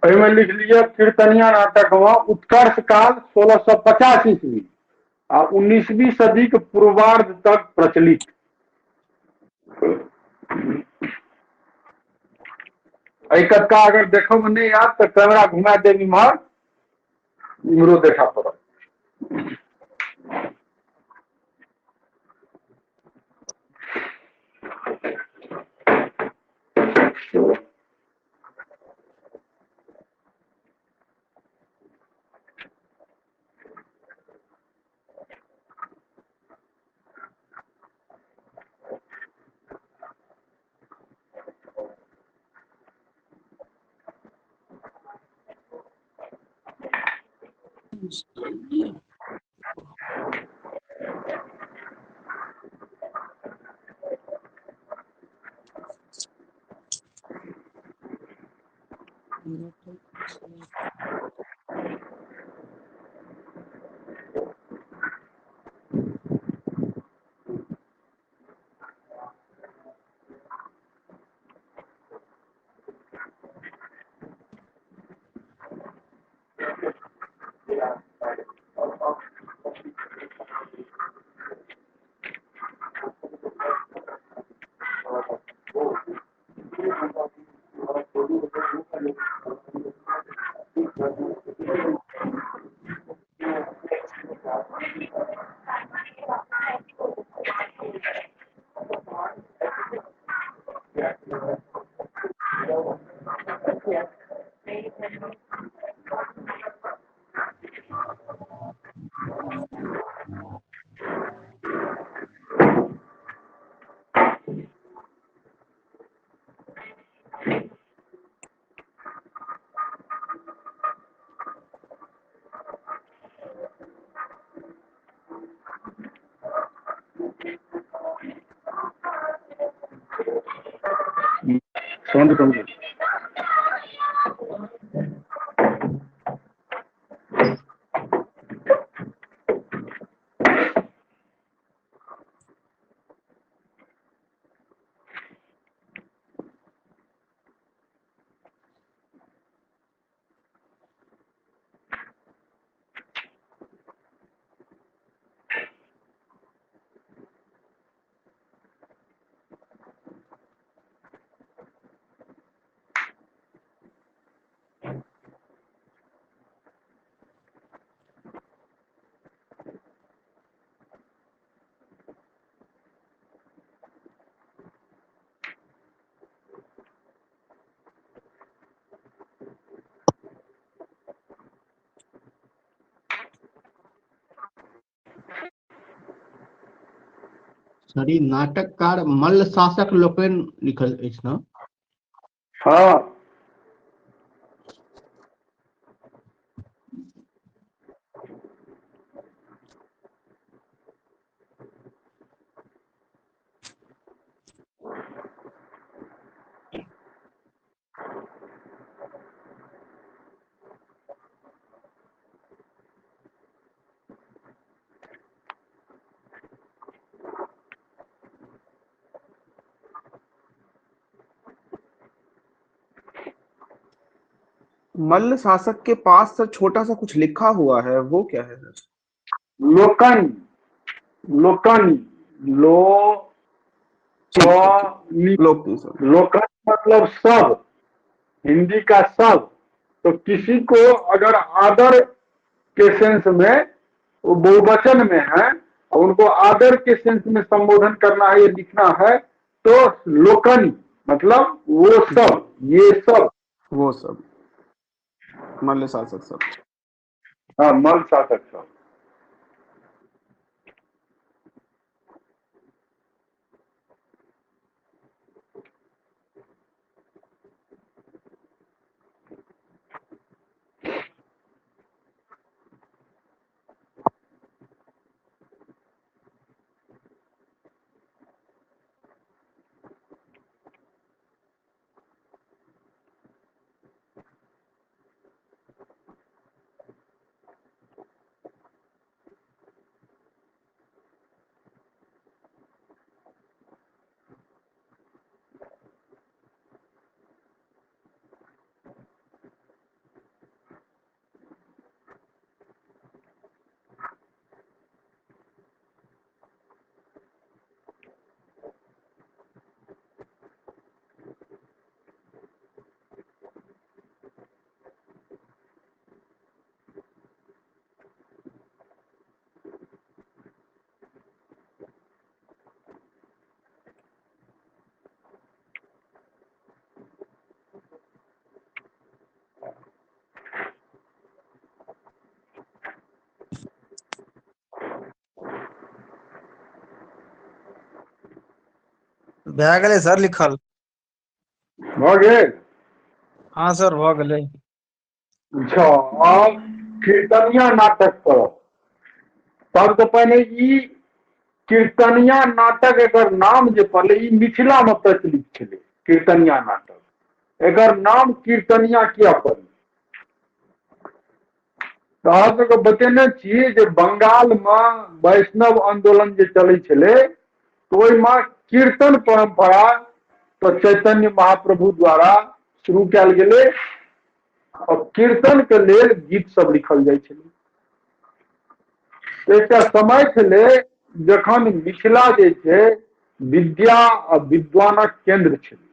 Speaker 1: एहिमे लिख लिअ कीर्तनिया नाटक में उत्कर्ष काल 1650 ईस्वी आ 19वीं सदी के पूर्वार्ध तक प्रचलित। एहि कतका अगर देखो में नहीं आयत तो कैमरा घुमा देब इम्हर, इम्हरो देखा पड़त।
Speaker 2: साउंड कम कर। सर ई नाटककार मल्ल शासक लोकनि लिखल अछि ने?
Speaker 1: हाँ।
Speaker 4: मल्ल शासक के पास सर छोटा सा कुछ लिखा हुआ है, वो क्या है सर?
Speaker 1: लोकन, लोकन, लो
Speaker 4: लोकन
Speaker 1: लोकन मतलब सब, हिंदी का सब। तो किसी को अगर आदर के सेंस में, वो बहुवचन में है और उनको आदर के सेंस में संबोधन करना है, ये लिखना है, तो लोकन मतलब वो सब, ये सब,
Speaker 4: वो सब, मल्ल शासक सब।
Speaker 1: हाँ, मल्ल शासक सब।
Speaker 6: भए गेलै सर लिखल।
Speaker 1: भऽ गेल?
Speaker 6: हँ सर, भऽ गेलै।
Speaker 1: अच्छा, आब कीर्तनिया नाटक पढ़ब। सबसँ पहिने ई कीर्तनिया नाटक, एकर नाम जे पड़लै, ई मिथिलामे प्रचलित छलै कीर्तनिया नाटक। एकर नाम कीर्तनिया किया पड़लै? तऽ अहाँ सबके बतेने छी जे बंगालमे वैष्णव आन्दोलन जे चलै छलै, तऽ ओहिमे कीर्तन परम्परा तऽ चैतन्य महाप्रभु द्वारा शुरू कयल गेलै आओर कीर्तनके लेल गीत सब लिखल जाइ छलै। एकटा समय छलै जखन मिथिला जे छै विद्या आ विद्वानक केन्द्र छलै,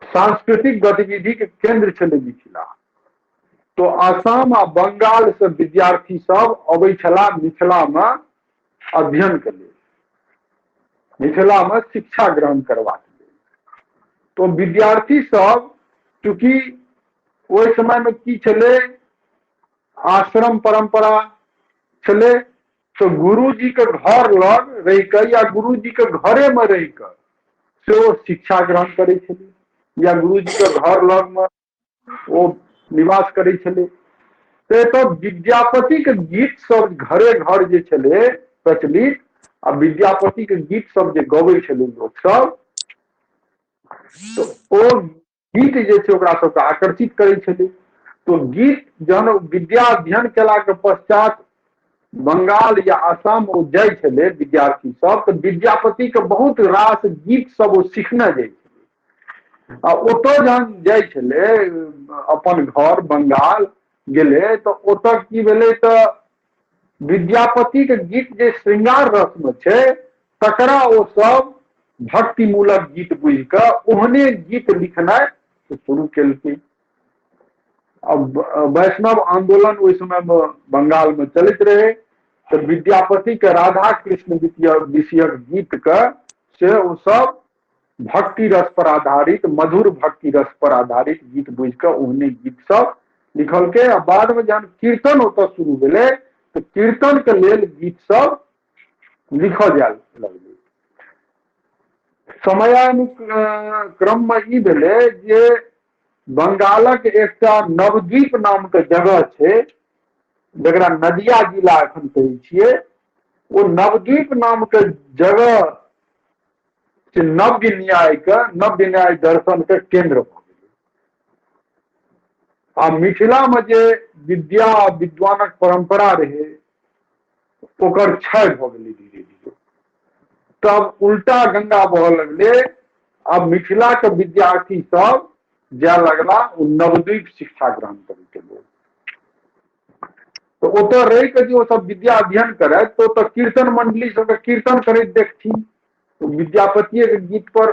Speaker 1: सांस्कृतिक गतिविधिके केन्द्र छलै मिथिला। तो आसाम आ बंगाल से विद्यार्थी सब अबै छलाह मिथिलामे अध्ययन के लेल, मिथिलामे शिक्षा ग्रहण करबाक लेल। तो विद्यार्थी सब चूँकि ओहि समयमे की छलै, आश्रम परंपरा छलै, तो गुरुजी के घर लग रहि कऽ या गुरुजी के घरे में रहि कऽ सेहो शिक्षा ग्रहण करै छलै, या गुरुजी के घर लगमे ओ निवास करै छलै। तऽ एतऽ विद्यापतिके गीत सब घरे घर जे छलै प्रचलित, आ विद्यापतिके गीत सब जे गबै छलै लोकसब, तऽ ओ गीत जे छै ओकरा सबके आकर्षित करै छलै। तो गीत जहन विद्या अध्ययन केलाके पश्चात बंगाल या आसाम ओ जाइ छलै विद्यार्थी सब, तऽ विद्यापतिके बहुत रास गीत सब ओ सिखने जाइ छलै। आ ओतऽ जहन जाइ छलै अपन घर बंगाल गेलै, तऽ ओतऽ की भेलै, तऽ विद्यापतिके गीत जे श्रृंगार रसमे छै तकरा ओ सब भक्तिमूलक गीत बुझि कऽ ओहने गीत लिखनाइ शुरू केलकै। अब वैष्णव आंदोलन ओहि समयमे बंगालमे चलैत रहै, तऽ विद्यापतिके राधा कृष्ण विषयक गीतके से ओ सब भक्ति रस पर आधारित, मधुर भक्ति रस पर आधारित गीत बुझि कऽ ओहने गीत सब लिखलकै। आ बादमे जहन कीर्तन ओतऽ शुरू भेलै तऽ कीर्तनके लेल गीत सब लिखल जाय लगलै। समयानुक्रममे ई भेलै जे बंगालक एकटा नवद्वीप नामके जगह छै, जकरा नदिया जिला एखन कहै छियै। ओ नवद्वीप नामके जगह से नव्य न्यायके, नव्य न्याय दर्शनके केन्द्र भऽ गेलै। आ मिथिलामे जे विद्या विद्वानक परम्परा रहै ओकर क्षय भऽ गेलै धीरे धीरे। तब उल्टा गंगा बहऽ लगलै। आब मिथिलाके विद्यार्थी सब जाय लगला ओ नवद्वीप शिक्षा ग्रहण करैके लेल। तऽ ओतऽ रहि कऽ जे ओ सब विद्या अध्ययन करथि तऽ ओतऽ कीर्तन मंडली सबके कीर्तन करैत देखथिन, विद्यापतिएके गीत पर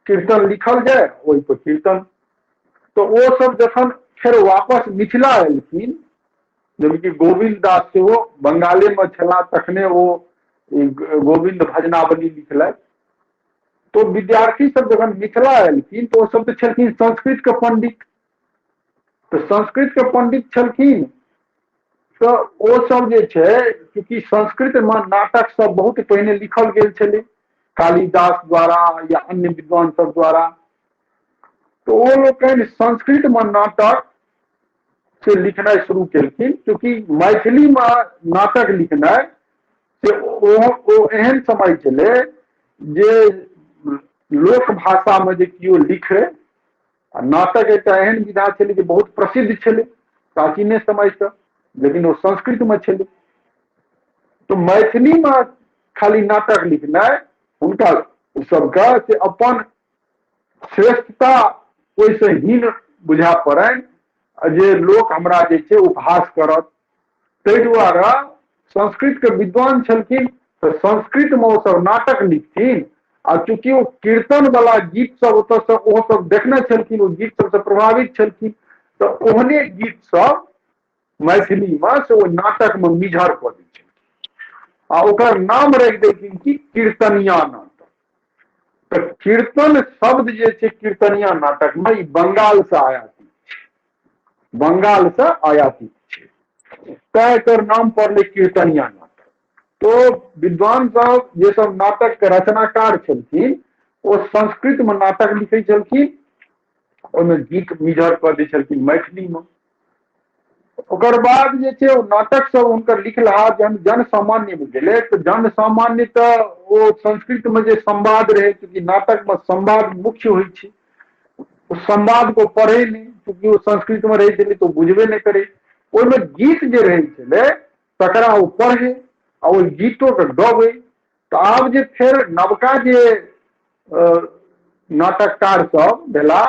Speaker 1: कीर्तन लिखल जाय, ओहि पर कीर्तन। तऽ ओ सब जखन फेर वापस मिथिला एलखिन, जबकि गोविन्द दास सेहो बंगालेमे छलाह तखने ओ गोविन्द भजनावली लिखलथि, तो विद्यार्थी सब जखन मिथिला एलखिन तऽ ओ सब तऽ छलखिन संस्कृत के पंडित। तऽ संस्कृत के पंडित छलखिन तऽ ओ सब जे छै, चूँकि संस्कृत मे नाटक सब बहुत पहिने लिखल गेल छलै कालिदास द्वारा या अन्य विद्वान सब द्वारा, तऽ ओ लोकनि संस्कृत मे नाटक से लिखनाइ शुरू केलखिन। चूँकि मैथिली मे नाटक लिखनाइ से ओ एहन समय छलै जे लोक भाषामे जे केओ लिखै, आ नाटक एकटा एहन विधा छलै जे बहुत प्रसिद्ध छलै प्राचीने समयसँ, लेकिन ओ संस्कृतमे छलै। तऽ मैथिलीमे खाली नाटक लिखनाइ हुनका सबके से अपन श्रेष्ठता ओहिसँ हीन बुझा पड़नि जे लोक हमरा जे छै उपहास करत। ताहि दुआरे संस्कृतके विद्वान छलखिन तऽ संस्कृतमे ओ सब नाटक लिखथिन। आ चूँकि ओ कीर्तन वाला गीत सब ओतऽ ओ सब देखने छलखिन, ओ गीत सबसँ प्रभावित छलखिन, तऽ ओहने गीत सब मैथिलीमे से ओ नाटकमे मिझर कऽ दै छलखिन आ ओकर नाम राखि देलखिन कि कीर्तनिया नाटक। तऽ कीर्तन शब्द जे छै कीर्तनिया नाटकमे ई बंगालसँ आयातित छै, बंगालसँ आयातित छै, तैं एकर नाम पड़लै कीर्तनिया नाटक। तो विद्वान सब जे सब नाटक के रचनाकार छलखिन ओ संस्कृतमे नाटक लिखै छलखिन, ओहिमे गीत मिझर कऽ दै छलखिन मैथिलीमे। ओकर बाद जे छै ओ नाटक सब हुनकर लिखलाहा जहन जनसामान्यमे गेलै तऽ जनसामान्य तऽ ओ संस्कृतमे जे संवाद रहै, चूँकि नाटकमे संवाद मुख्य होइ छै, ओ संवाद को पढ़ै नहि, चूँकि ओ संस्कृतमे रहै छलै तऽ ओ बुझबे नहि करै। ओहिमे गीत जे रहै छलै तकरा ओ पढ़ै आ ओहि गीतोके गबै। तऽ आब जे फेर नवका जे नाटककार सब भेला,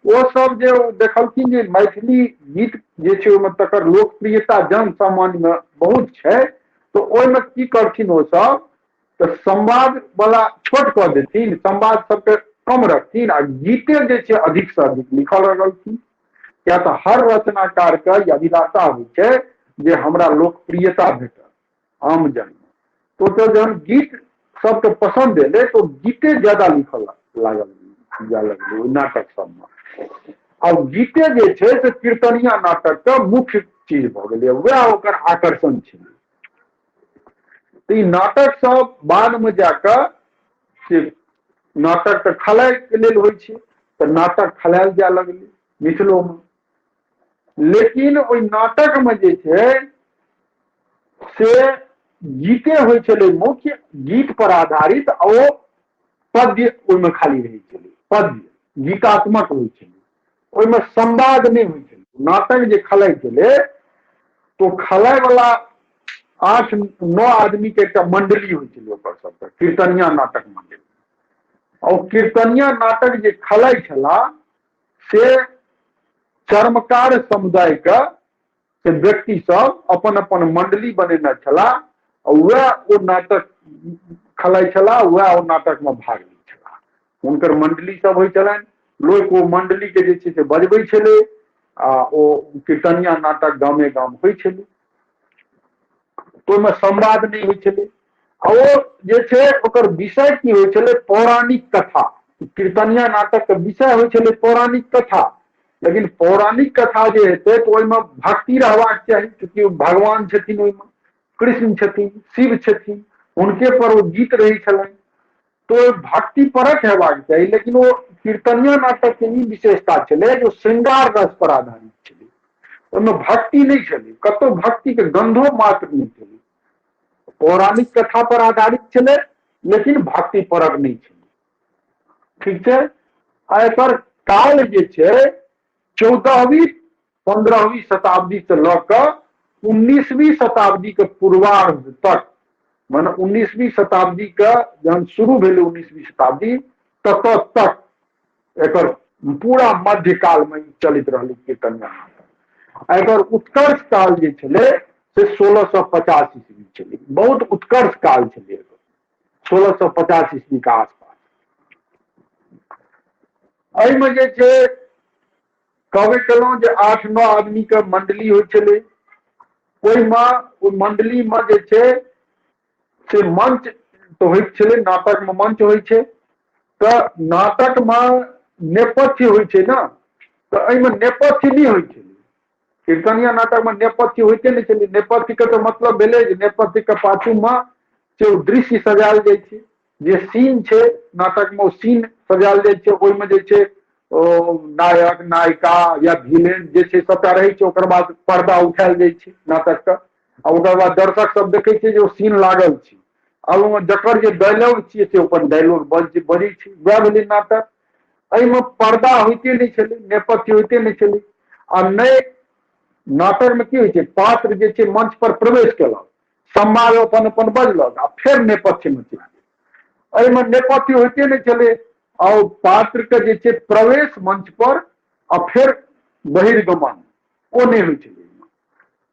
Speaker 1: ओ सब जे देखलखिन जे मैथिली गीत जे छै ओहिमे तकर लोकप्रियता जनसामान्यमे बहुत छै, तऽ ओहिमे की करथिन ओ सब तऽ संवाद वाला छोट कऽ देथिन, संवाद सबके कम रखथिन आ गीते जे छै अधिक से अधिक लिखऽ लगलखिन। किया तऽ हर रचनाकारके ई अभिलाषा होइ छै जे हमरा लोकप्रियता भेटत आम जनमे। तऽ ओतऽ जहन गीत सबके पसन्द एलै तऽ ओ गीते ज्यादा लिखऽ लागल जाय लगलै ओहि नाटक सबमे। आ गीते जे छै से कीर्तनिया नाटकके मुख्य चीज भऽ गेलै, वएह ओकर आकर्षण छलै। तऽ ई नाटक सब बादमे जाकऽ से नाटक तऽ खेलाइके लेल होइ छै, तऽ नाटक खेलायल जाय लगलै मिथिलोमे। लेकिन ओहि नाटकमे जे छै से गीते होइ छलै मुख्य, गीत पर आधारित, आ ओ पद्य ओहिमे खाली रहै छलै, पद्य गीतात्मक होइ छलै, ओहिमे संवाद नहि होइ छलै। नाटक जे खेलाइ छलै तो खेलाय वाला 8-9 आदमी के एकटा मंडली होइ छलै ओकर सबके, कीर्तनिया नाटक मंडली। आ ओ कीर्तनिया नाटक जे खेलाइ छला से चर्मकार समुदाय के से व्यक्ति सब अपन अपन मंडली बनेने छला आ वएह ओ नाटक खेलाइ छला, वएह ओ नाटक मे भाग लै छला। हुनकर मंडली सब होइ छलनि, लोक ओ मंडली के जे छै से बजबै छलै आ ओ कीर्तनिया नाटक गामे गाम होइ छलै। तऽ ओहिमे संवाद नहि होइ छलै आ ओ जे छै ओकर विषय की होइ छलै, पौराणिक कथा। कीर्तनिया नाटक के विषय होइ छलै पौराणिक कथा, लेकिन पौराणिक कथा जे हेतै तऽ ओहिमे भक्ति रहबाक चाही, चूँकि ओ भगवान छथिन, ओहिमे कृष्ण छथिन, शिव छथिन, हुनके पर ओ गीत रहै छलनि, तऽ भक्ति परक हेबाक चाही। लेकिन ओ कीर्तनिया नाटक के ई विशेषता छलै जे ओ श्रृंगार रस पर आधारित छलै, ओहिमे भक्ति नहि छलै, कतौ भक्ति के गंधो मात्र नहि छलै। पौराणिक कथा पर आधारित छलै लेकिन भक्ति परक नहि छलै। ठीक छै। आ एकर काल जे छै 14वीं 15वीं शताब्दी से लऽ कऽ 19वीं शताब्दी के पूर्वार्ध तक, माने 19वीं शताब्दी के जहन शुरू भेलै 19वीं शताब्दी ततऽ तक एकर पूरा मध्यकाल में चलैत रहलै कीर्तनिया नाटक। आ एकर उत्कर्ष काल जे छलै से 1650 ईस्वी छलै, बहुत उत्कर्ष काल छलै 1650 ईस्वी के आसपास। एहिमे जे छै कहबे केलहुँ जे 8-9 आदमी के मंडली होइ छलै, ओहिमे ओहि मंडली मे जे छै से मंच तऽ होइत छलै, नाटक मे मंच होइ छै तऽ नाटक मे नेपथ्य होइ छै ने, तऽ एहिमे नेपथ्य नहि होइ छलै। कीर्तनिया नाटक मे नेपथ्य होइते नहि छलै। नेपथ्य के तऽ मतलब भेलै जे नेपथ्य के पाछू मे से ओ दृश्य सजायल जाइ छै, जे सीन छै नाटक मे ओ सीन सजायल जाइ छै, ओहिमे जे छै ओ नायक नायिका या विलेन जे छै सबटा रहै छै। ओकर बाद पर्दा उठायल जाइ छै नाटक के आ ओकर बाद दर्शक सब देखै छै जे ओ सीन लागल छै। आब ओहिमे जकर जे डायलॉग छियै से अपन डायलॉग बजै छै, वएह भेलै नाटक। एहिमे पर्दा होइते नहि छलै, नेपथ्य होइते नहि छलै। आ नहि नाटक मे की होइ छै, पात्र जे छै मंच पर प्रवेश केलक, संवाद अपन अपन बजलक आ फेर नेपथ्य मे चलि गेल। एहिमे नेपथ्य होइते नहि छलै आ ओ पात्र के जे छै प्रवेश मंच पर आ फेर बहिर्गमन ओ नहि होइ छलै।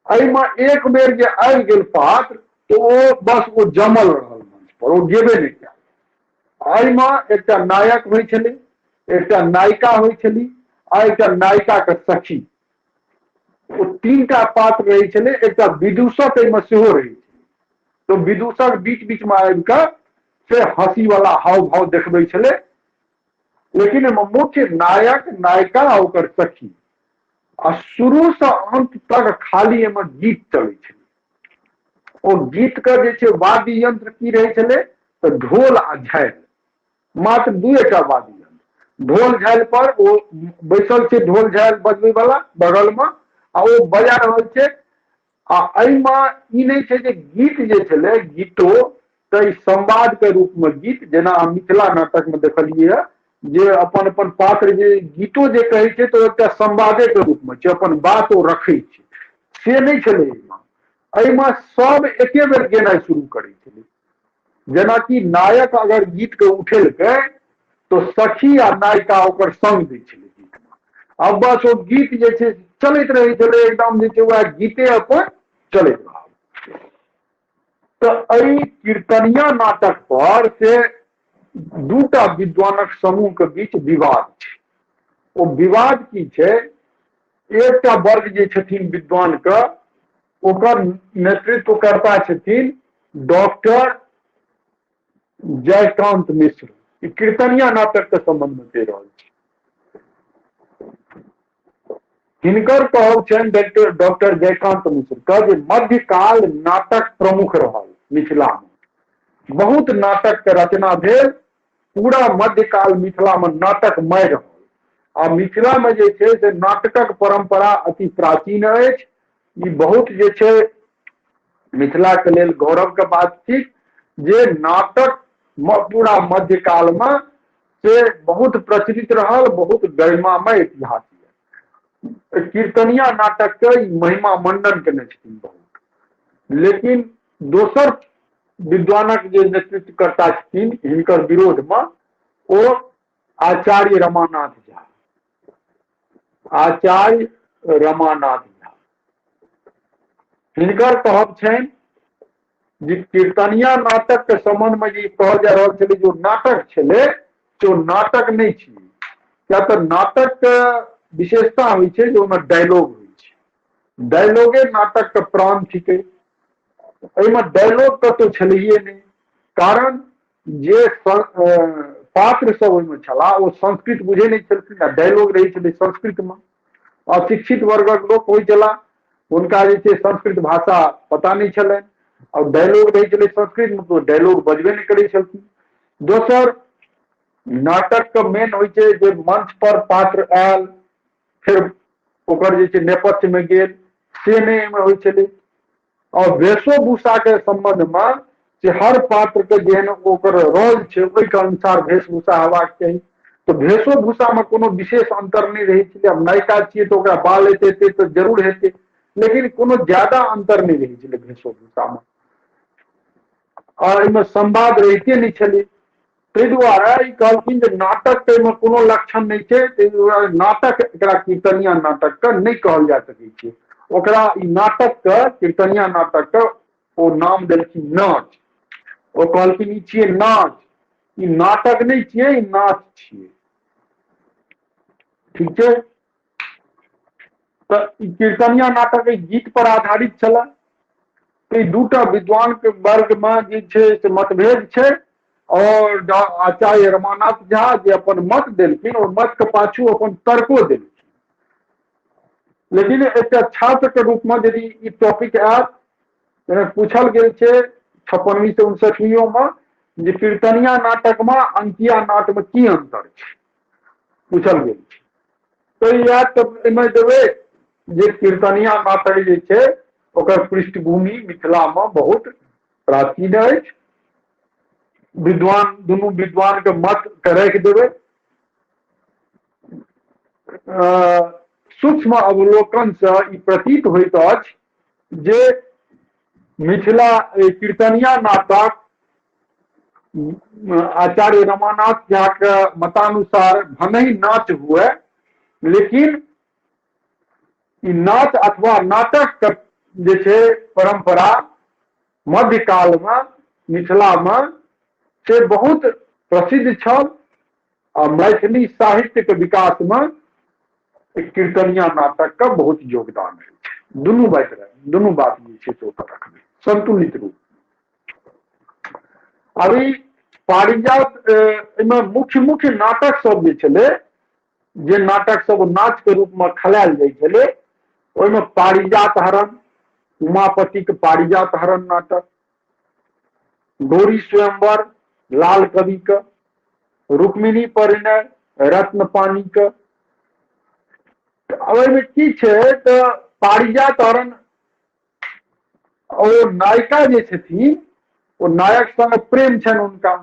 Speaker 1: एहिमे एक बेर जे आबि गेल पात्र तऽ ओ बस ओ जमल रहल मंच पर, ओ गेबे नहि कयल। एहिमे एकटा नायक होइ छलै, एकटा नायिका होइ छली आ एकटा नायिका के सखी, ओ 3टा पात्र रहै छलै। एकटा विदूषक एहिमे सेहो रहै छलै, तऽ विदूषक बीच बीच मे आबि कऽ से हँसी वाला हाव भाव देखबै छलै। लेकिन एहिमे मुख्य नायक नायिका आ ओकर सखी, आ शुरू से अंत तक खाली एहिमे गीत चलै छलै। ओ गीत के जे छै वाद्य यंत्र की रहै छलै तऽ ढोल आ झालि। मात्र दुएटा वाद्य यंत्र। ढोल झालि पर ओ बैसल छै, ढोल झालि बजबै वाला बगल मे, आ ओ बजा रहल छै। आ एहिमे ई नहि छै जे गीत जे छलै, गीतो तऽ ई संवाद के रूप मे गीत, जेना मिथिला नाटक मे देखलियै जे अपन अपन पात्र जे गीतो जे कहै छै तऽ एकटा संवादे के रूप मे छै, अपन बात ओ रखै छै, से नहि छलै एहिमे। एहिमे सब एके बेर गेनाइ शुरू करै छलै। जेनाकि नायक अगर गीत के उठेलकै तो सखी आ नायिका ओकर संग दै छलै गीतमे। आब बस ओ गीत जे छै चलैत रहै छलै, एकदम जे छै वएह गीते अपन चलैत रहल। तऽ एहि कीर्तनिया नाटक पर से दूटा विद्वानक समूह के बीच विवाद छै। ओ विवाद की छै, एकटा वर्ग जे छथिन विद्वान के, ओकर नेतृत्वकर्ता छथिन डॉक्टर जयकांत मिश्र। ई कीर्तनिया नाटक के संबंध में कहि रहल छी। हिनकर कहब छनि डॉक्टर जयकांत मिश्र के जे मध्यकाल नाटक प्रमुख रहल मिथिला में, बहुत नाटक के रचना भेल, पूरा मध्यकाल मिथिला में नाटकमय रहल। आ मिथिला में जे छै से नाटकक परंपरा अति प्राचीन अछि। ई बहुत जे छै मिथिला के लेल गौरव के बात थिक जे नाटक पूरा मध्यकाल में से बहुत प्रचलित रहल, बहुत गरिमामय इतिहास यऽ। कीर्तनिया नाटक के ई महिमा मंडन केने छथिन बहुत। लेकिन दोसर विद्वानक जे नेतृत्वकर्ता छथिन हिनकर विरोध में, ओ आचार्य रमानाथ झा, आचार्य रमानाथ झा, हिनकर कहब छनि जे कीर्तनिया नाटक के संबंध में जे कहल जा रहल छलै जे नाटक छलै से ओ नाटक नहि छियै। किया तऽ नाटक के विशेषता होइ छै जे ओहिमे डायलॉग होइ छै, डायलॉगे नाटक के प्राण थिकै। एहिमे डायलॉग कतौ छलैये नहि, कारण जे पात्र सब ओहिमे छलाह ओ संस्कृत बुझै नहि छलखिन आ डायलॉग रहै छलै संस्कृत मे। अशिक्षित वर्गक लोक होइ छलाह, हुनका जे छै संस्कृत भाषा पता नहि छलनि, और डायलॉग रहै छलै संस्कृत मे तऽ डायलॉग बजबे नहि करै छलखिन। दोसर, नाटक के मेन होइ छै जे मंच पर पात्र आयल, फेर ओकर जे छै नेपथ्य मे गेल, से नहि एहिमे होइ छलै। और वेशोभूषा के संबंध मे से हर पात्र के जेहन ओकर रोल छै ओहिके अनुसार वेशभूषा हेबाक चाही। तऽ वेशोभूषा मे कोनो विशेष अंतर नहि रहै छलै। आब नायिका छियै तऽ ओकरा बाल हेतै तऽ जरूर हेतै, लेकिन कोनो ज्यादा अंतर नहि रहै छलै वेशोभूषा मे। और एहिमे संवाद रहिते नहि छलै, ताहि दुआरे ई कहलखिन जे नाटक के एहिमे कोनो लक्षण नहि छै, ताहि दुआरे नाटक एकरा कीर्तनिया नाटक के नहि कहल जा सकै छै। ओकरा ई नाटक के, कीर्तनिया नाटक के ओ नाम देलखिन नाच। ओ कहलखिन ई छियै नाच, ई नाटक नहि छियै, ई नाच छियै। ठीक छै। तऽ ई कीर्तनिया नाटक एहि गीत पर आधारित छलै। तऽ ई दूटा विद्वान के वर्ग मे जे छै से मतभेद छै, और आचार्य रमानाथ झा जे अपन मत देलखिन ओ मत के पाछू अपन तर्को देलखिन। लेकिन एकटा छात्र के रूप मे यदि ई टॉपिक आयत, जेना पूछल गेल छै 56वीं से 59वीं मे जे कीर्तनिया नाटक मे अंकिया नाट मे की अंतर छै, पूछल गेल छै। तऽ इएह तऽ एहिमे देबै जे कीर्तनिया नाटक जे छै ओकर पृष्ठभूमि मिथिला मे बहुत प्राचीन अछि। विद्वान दुनू विद्वान के मत के राखि देबै। सूक्ष्म अवलोकन से ई प्रतीत होइत अछि जे मिथिला कीर्तनिया नाटक आचार्य रमानाथ झा के मतानुसार भले ही नाच हुए, लेकिन ई नाच अथवा नाटक के जे छै परंपरा मध्यकाल मे मिथिला मे से बहुत प्रसिद्ध छल, आ मैथिली साहित्य के विकास मे कीर्तनिया नाटक के बहुत योगदान अछि। दुनू बात जे छै से ओतऽ रखबै संतुलित रूप। अभी पारिजात एहिमे मुख्य मुख्य नाटक सब जे छलै, जे नाटक सब नाच के रूप मे खेलायल जाइ छलै, ओहिमे पारिजात हरण, उमापति के पारिजात हरण नाटक, गौरी स्वयंवर लाल कवि के, रुक्मिणी परिणय रत्न पानीके। तऽ ओहिमे की छै तऽ पारिजात हरण ओ नायिका जे छथिन ओ नायक संगे प्रेम छनि हुनका,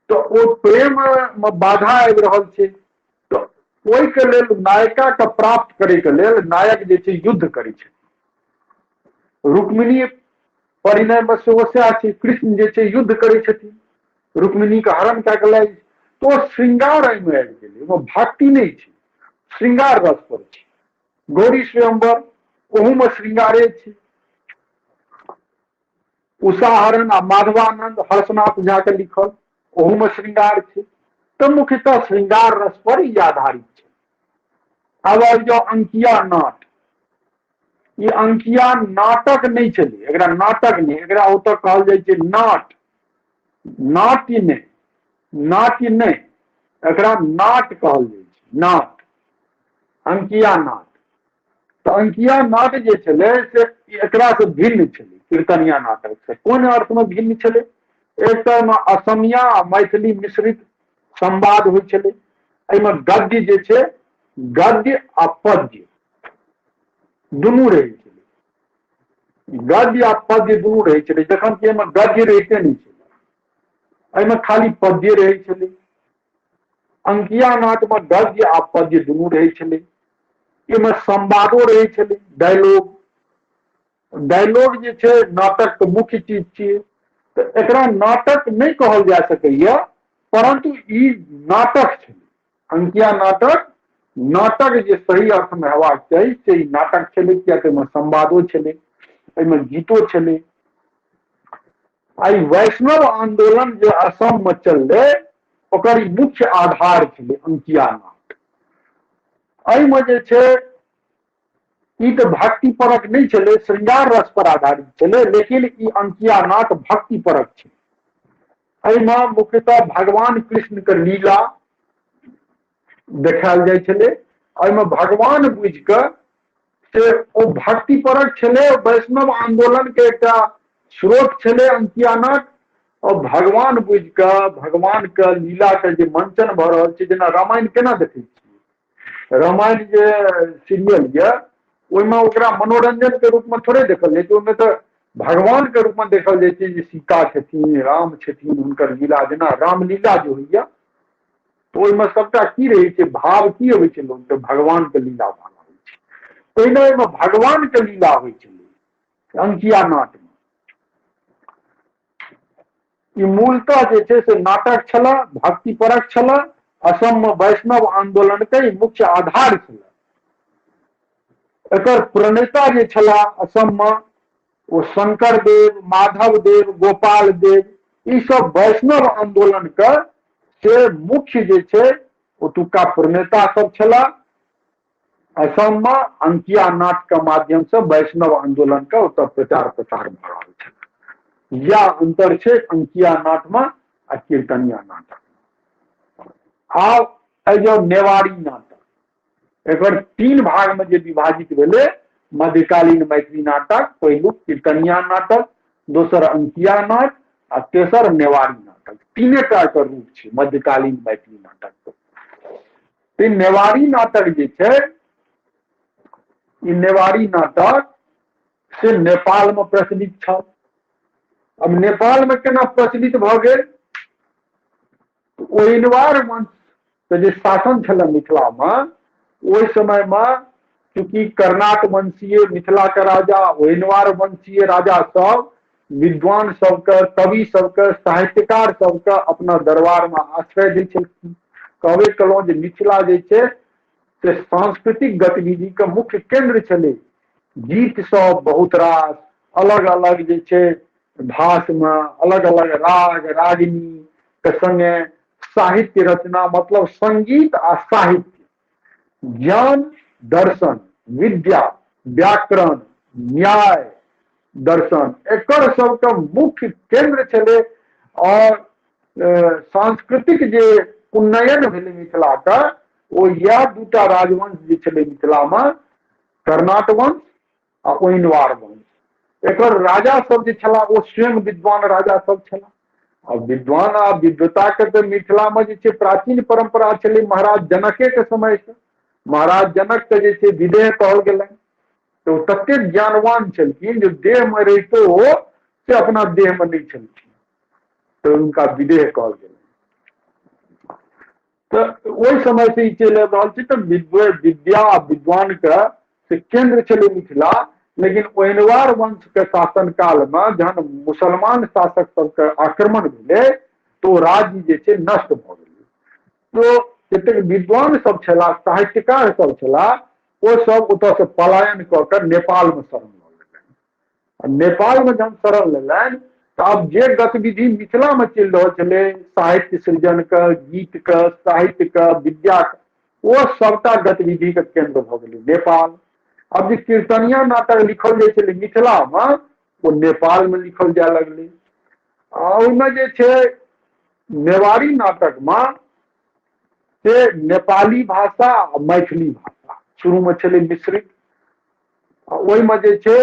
Speaker 1: तऽ ओ प्रेममे बाधा आबि रहल छै, तऽ ओहिके लेल नायिका के प्राप्त करैके लेल नायक जे छै युद्ध करै छै। रुक्मिणी परिणयमे सेहो सएह छै, कृष्ण जे छै युद्ध करै छथिन, रुक्मिणीके हरण कए कऽ लए, तऽ ओ श्रृंगार एहिमे आबि गेलै, ओहिमे भक्ति नहि छै, श्रृंगार रस पर छै। गौरी स्वयंवर ओहूमे श्रृंगारे छै। उषाहरण आ माधवानंद हर्षनाथ झा के लिखल ओहूमे श्रृंगार छै। तऽ मुख्यतः श्रृंगार रस पर ई आधारित छै। आब आबि जाउ अंकिया नाट। ई अंकिया नाटक नहि छलै, एकरा नाटक नहि, एकरा ओतऽ कहल जाइ छै नाट, नाट्य नहि, नाट्य नहि, एकरा नाट कहल जाइ छै, नाट, अंकिया नाट। तऽ अंकिया नाट जे छलै से एकरा से भिन्न छलै कीर्तनिया नाटक से। कोन अर्थमे भिन्न छलै? एक तऽ एहिमे असमिया आ मैथिली मिश्रित संवाद होइ छलै, एहिमे गद्य जे छै, गद्य आ पद्य दुनू रहै छलै, गद्य आ पद्य दुनू रहै छलै, जखन कि एहिमे गद्य रहिते नहि छलै, एहिमे खाली पद्य रहै छलै। अंकिया नाटमे गद्य आ पद्य दुनू रहै छलै, एहिमे संवादो रहै छलै, डायलॉग, डायलॉग जे छै नाटक के मुख्य चीज छियै, तऽ एकरा नाटक नहि कहल जा सकैया, परंतु ई नाटक छै। अंकिया नाटक, नाटक जे सही अर्थमे हेबाक चाही से ई नाटक छलै, किया तऽ एहिमे संवादो छलै, एहिमे गीतो छलै। आ ई वैष्णव आंदोलन जे असम मे चललै ओकर ई मुख्य आधार छलै अंकिया नाट। एहिमे जे छै ई तऽ भक्ति परक नहि छलै, श्रृंगार रस पर आधारित छलै, लेकिन ई अंकिया नाट भक्ति परक छै। एहिमे मुख्यतः भगवान कृष्ण के लीला देखायल जाइ छलै, एहिमे भगवान बुझि कऽ से ओ भक्ति परक छलै, वैष्णव आंदोलन के एकटा स्रोत छलै अंकिया नाट। और भगवान बुझि कऽ भगवान के लीला के जे मंचन भऽ रहल छै, जेना रामायण केना देखै छियै, रामायण जे सीरियल यऽ ओहिमे ओकरा मनोरंजन के रूपमे थोड़े देखल जाइ छै, ओहिमे तऽ भगवान के रूपमे देखल जाइ छै जे सीता छथिन, राम छथिन, हुनकर लीला, जेना रामलीला जे होइया तऽ ओहिमे सबटा की रहै छै, भाव की अबै छै लोकके, भगवान के लीला भाव अबै छै। तहिना ओहिमे भगवान के लीला होइ छलै अंकिया नाटमे। ई मूलतः जे छै से नाटक छलए, भक्ति परक छलए, असममे वैष्णव आंदोलन के ई मुख्य आधार छलए। एकर प्रणेता जे छलाह असममे ओ शंकर देव, माधव देव, गोपाल देव, ई सब वैष्णव आंदोलन के से मुख्य जे छै ओतुका प्रणेता सब छलाह। असममे अंकिया नाट के माध्यम से वैष्णव आंदोलन के ओतऽ प्रचार प्रसार भऽ रहल छल। यह अंतर छै अंकिया नाट में आ कीर्तनिया नाटक। आब एहि नेवारी नाटक, एकर तीन भाग में जे विभाजित भेलै, मध्यकालीन मैथिली नाटक, पहिलुक कीर्तनिया नाटक, दोसर अंकिया नाट आ तेसर नेवारी नाटक, तीने टा एकर रूप छै मध्यकालीन मैथिली नाटक के। तऽ नेवारी नाटक जे छै, ई नेवारी नाटक से नेपाल में प्रचलित छल। अब नेपाल में केना प्रचलित भऽ गेल? ओइनवार वंश के जे शासन छलै मिथिला में, ओहि समय में चूँकि कर्णाट वंशीय मिथिला के राजा, ओइनवार वंशीय राजा सब विद्वान सबके, कवि सबके, साहित्यकार सबके अपना दरबार में आश्रय दै छलखिन। कहबे कलहुँ जे मिथिला जे छै से सांस्कृतिक गतिविधि के मुख्य केंद्र छलै। गीत सब बहुत रास अलग अलग जे छै भाष में अलग अलग राग रागिनी के संगे साहित्य रचना, मतलब संगीत आ साहित्य, ज्ञान, दर्शन, विद्या, व्याकरण, न्याय, दर्शन, एकर सबके मुख्य केंद्र छलै। और सांस्कृतिक जे उन्नयन भेलै मिथिला के, ओ इएह दूटा राजवंश जे छलै मिथिला में, कर्णाट वंश आ ओइनवार वंश। एकर राजा सब जे छलाह ओ स्वयं विद्वान राजा सब छलाह। आ विद्वान आ विद्वता के तऽ मिथिला मे जे छै प्राचीन परम्परा छलै महाराज जनके के समय से। महाराज जनक के जे छै विदेह कहल गेलनि। तऽ ओ ततेक ज्ञानवान छलखिन जे देह मे रहितो से अपना देह मे नहि छलखिन, तऽ हुनका विदेह कहल गेलनि। तऽ ओहि समय से ई चलि आबि रहल छै। तऽ विद्या आ विद्वान के से केन्द्र छलै मिथिला। लेकिन ओहिनवार वंश के शासन काल मे जहन मुसलमान शासक सबके आक्रमण भेलै तऽ ओ राज्य जे छै नष्ट भऽ गेलै। तो जतेक विद्वान सब छलाह, साहित्यकार सब छलाह, ओ सब ओतऽ से पलायन कऽ के नेपाल मे शरण लऽ लेलनि। आ नेपाल मे जहन शरण लेलनि तऽ आब जे गतिविधि मिथिला मे चलि रहल छलै साहित्य सृजन के, गीत के, साहित्य के, विद्या के, ओ सबटा गतिविधि के केंद्र भऽ गेलै नेपाल। आब जे कीर्तनिया नाटक लिखल जाइ छलै मिथिला मे, ओ नेपाल मे लिखल जाय लगलै। आ ओहिमे जे छै नेवारी नाटक मे से नेपाली भाषा आ मैथिली भाषा शुरू मे छलै मिश्रित। ओहिमे जे छै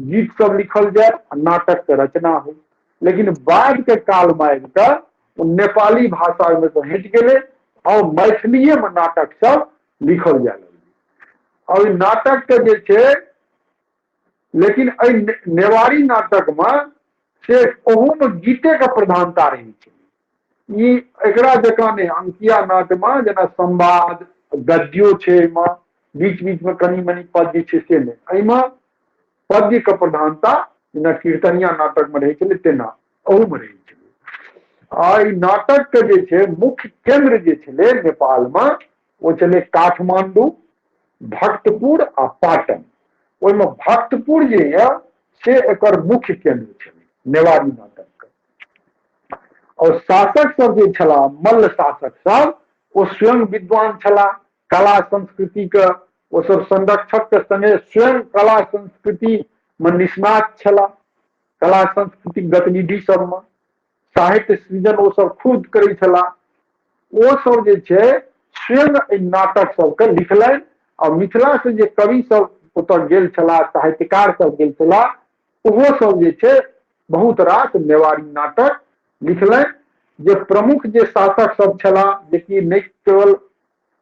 Speaker 1: गीत सब लिखल जाय आ नाटक के रचना हो। लेकिन बाद के काल मे आबि कऽ ओ नेपाली भाषा ओहिमे से हटि गेलै और मैथिलीए मे नाटक सब लिखल जाय लगलै। आ ओहि नाटक के जे छै, लेकिन एहि नेवारी नाटक मे से ओहू मे गीते के प्रधानता रहै छै। ई एकरा जकाँ नहि, अंकिया नाट मे जेना संवाद गद्यो छै, एहिमे बीच बीच मे कनि मनि पद्य छै से नहि, एहिमे पद्य के प्रधानता जेना कीर्तनिया नाटक मे रहै छलै तेना ओहू मे रहै छलै। आ ई नाटक के जे छै मुख्य केंद्र जे छलै नेपाल मे, ओ छलै काठमांडू, भक्तपुर आ पाटन। ओहिमे भक्तपुर जे यऽ से एकर मुख्य केंद्र छलै नेवारी नाटक के। और शासक सब जे छलाह, मल्ल शासक सब, ओ स्वयं विद्वान छलाह, कला संस्कृति के ओ सब संरक्षक के संगे स्वयं कला संस्कृति मे निष्णात छलाह। कला सांस्कृतिक गतिविधि सबमे साहित्य सृजन ओ सब खुद करै छलाह। ओ सब जे छै स्वयं एहि नाटक सबके लिखलनि। आ मिथिला से जे कवि सब ओतऽ गेल छलाह, साहित्यकार सब गेल छलाह, ओहो सब जे छै बहुत रास नेवारी नाटक लिखलनि। जे प्रमुख जे शासक सब छलाह, जे कि नहि केवल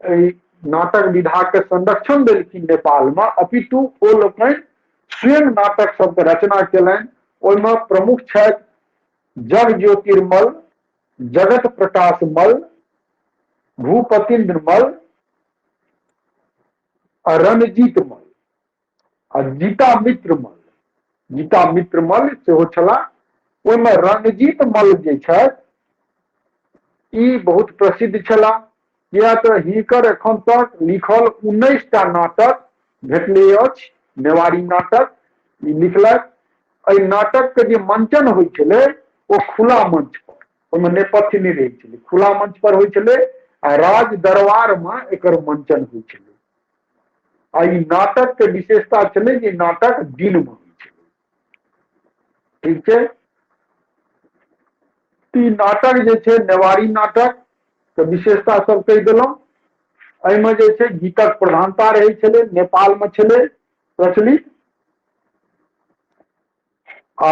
Speaker 1: एहि नाटक विधा के संरक्षण देलखिन नेपाल मे, अपितु ओ लोकनि स्वयं नाटक सबके रचना केलनि। ओहिमे प्रमुख छथि जग ज्योतिर्मल, जगत प्रकाश मल्ल, भूपतिन्द्र मल्ल आ रणजीत मल्ल आ गीता मित्र मल्ल। गीता मित्र मल्ल सेहो छलाह। ओहिमे रणजीत मल्ल जे छथि ई बहुत प्रसिद्ध छलाह, किया तऽ हिनकर एखन तक लिखल 19 टा नाटक भेटलै अछि। नेवारी नाटक ई लिखलक। एहि नाटक के जे मंचन होइ छलै ओ खुला मंच पर, ओहिमे नेपथ्य नहि रहै छलै, खुला मंच पर होइ छलै आ राज दरबार मे एकर मंचन होइ छलै। आ ई नाटक के विशेषता छलै जे नाटक दिन मे होइ छलै। ठीक छै, ई नाटक जे छै नेवारी नाटक के विशेषता सब कहि देलहुँ। एहिमे जे छै गीतक प्रधानता रहै छलै, नेपाल मे छलै प्रचलित। आ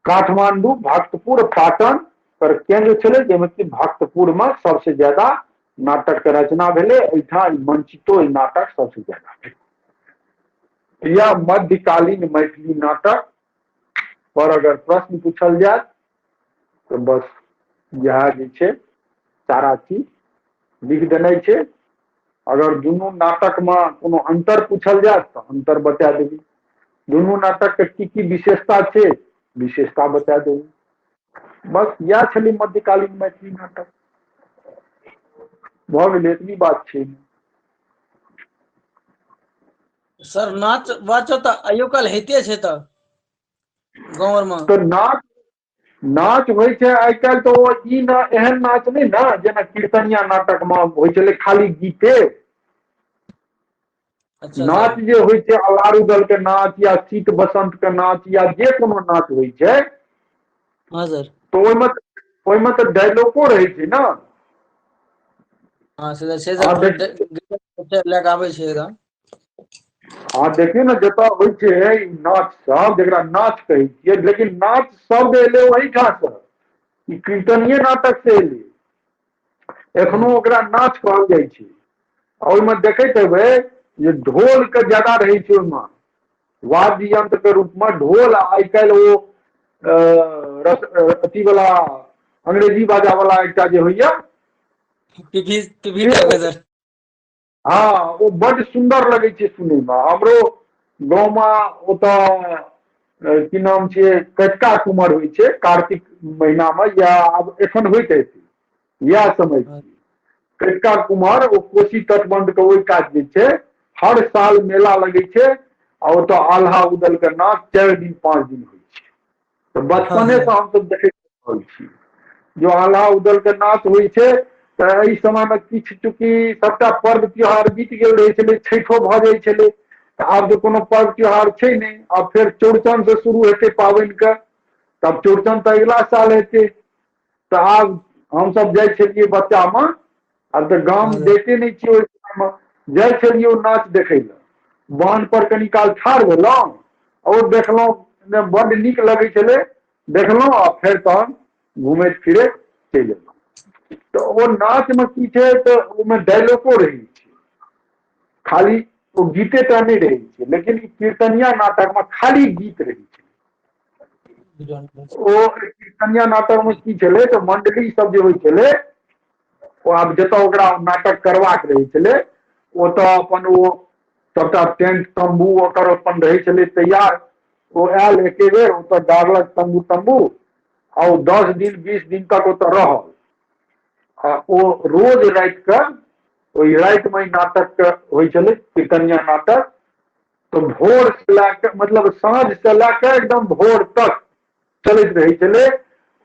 Speaker 1: काठमांडू, भक्तपुर, पाटन पर केंद्र छलै, जाहिमे कि भक्तपुर मे सबसे ज्यादा नाटक के रचना भेलै। एहिठाम मंचितो ई नाटक सबसे ज्यादा भेलै। यह मध्यकालीन मैथिली नाटक पर अगर प्रश्न पूछल जाय तऽ बस इएह जे छै सारा चीज लिख देने छै। अगर दुनू नाटक मे कोनो अंतर पूछल जाय तऽ अंतर बता देबै। दुनू नाटक के की की विशेषता छै, विशेषता बता देबै। बस इएह छलै मध्यकालीन मैथिली नाटक। भऽ गेलै, एतबी बात छै।
Speaker 6: सर नाच वाच तऽ आइयो काल होइते छै तऽ गाँव मे?
Speaker 1: तऽ नाच होइ छै आइ काल्हि तऽ ओ ई न एहन नाच नहि ने जेना कीर्तनिया नाटक मे होइ छलै खाली गीते।
Speaker 6: अच्छा
Speaker 1: नाच
Speaker 6: सर।
Speaker 1: जे होइ छै अलारू दल के नाच या शीत बसंत के नाच या जे कोनो नाच होइ छै,
Speaker 6: हाँ सर।
Speaker 1: तऽ ओहिमे तऽ डायलॉगो रहै छै ने।
Speaker 6: हाँ से से लए कऽ आबै छै एकदम।
Speaker 1: हाँ देखियौ ने, जतऽ होइ छै ई नाच सब, जकरा नाच कहै छियै, लेकिन नाच शब्द एलै ओहिठाम से। ई कीर्तनीय नाटक से एलै। एखनो ओकरा नाच कहल जाइ छै। आ ओहिमे देखैत हेबै जे ढोल के ज्यादा रहै छै ओहिमे, वाद्य यंत्र के रूप मे ढोल। आइ काल्हि ओ रस अथी वाला अंग्रेजी बाजा वाला एकटा जे होइया,
Speaker 6: पीपी पीपी टाइप के सर।
Speaker 1: हँ, ओ बड्ड सुन्दर लगै छै सुनैमे। हमरो गाँवमे ओतऽ की नाम छियै, कचका कुमर होइ छै कार्तिक महीनामे, या आब एखन होइत हेतै इएह समय छियै कचका कुमर। ओ कोशी तटबंध के ओहि कात जे छै हर साल मेला लगै छै, आ ओतऽ आल्हा उदल के नाच 4 दिन 5 दिन होइ छै। तऽ बचपने से हमसब देखैत रहल छी जो आल्हा उदल के नाच होइ छै। तऽ एहि समय मे किछु चूँकि सबटा पर्व त्योहार बीत गेल रहै छलै, छठिो भऽ जाइ छलै, तऽ आब तऽ कोनो पर्व त्योहार छै नहि। आब फेर चौड़चन से शुरू हेतै पाबनि के, तब चौड़चन तऽ अगिला साल हेतै। तऽ आब हमसब जाइ छलियै बच्चा मे, आब तऽ गाम जाइते नहि छियै, ओहि समय मे जाइ छलियै ओ नाच देखै लए। बान्ह पर कनी काल ठाढ़ भेलहुँ, ओ देखलहुँ, बड्ड नीक लगै छलै, देखलहुँ आ फेर तहन घुमैत फिरैत चलि एलहुँ। तऽ ओ नाचमे की छै, तऽ ओहिमे डायलॉगो रहै छै, खाली ओ गीते टा नहि रहै छै। लेकिन कीर्तनिया नाटकमे खाली गीत रहै छै। ओ कीर्तनिया नाटकमे की छलै, तऽ मण्डली सब जे होइ छलै, ओ आब जतऽ ओकरा नाटक करबाक रहै छलै ओतऽ अपन ओ सबटा टेंट तम्बू ओकर अपन रहै छलै तैयार। ओ आयल एके बेर, ओतऽ डाललक तम्बू तम्बू, आ ओ 10 दिन 20 दिन तक ओतऽ रहल। आ ओ रोज राति कऽ ओहि रातिमे ई नाटक के होइ छलै कीर्तनिया नाटक। तऽ भोर से लए कऽ, मतलब साँझ से लए कऽ एकदम भोर तक चलैत रहै छलै,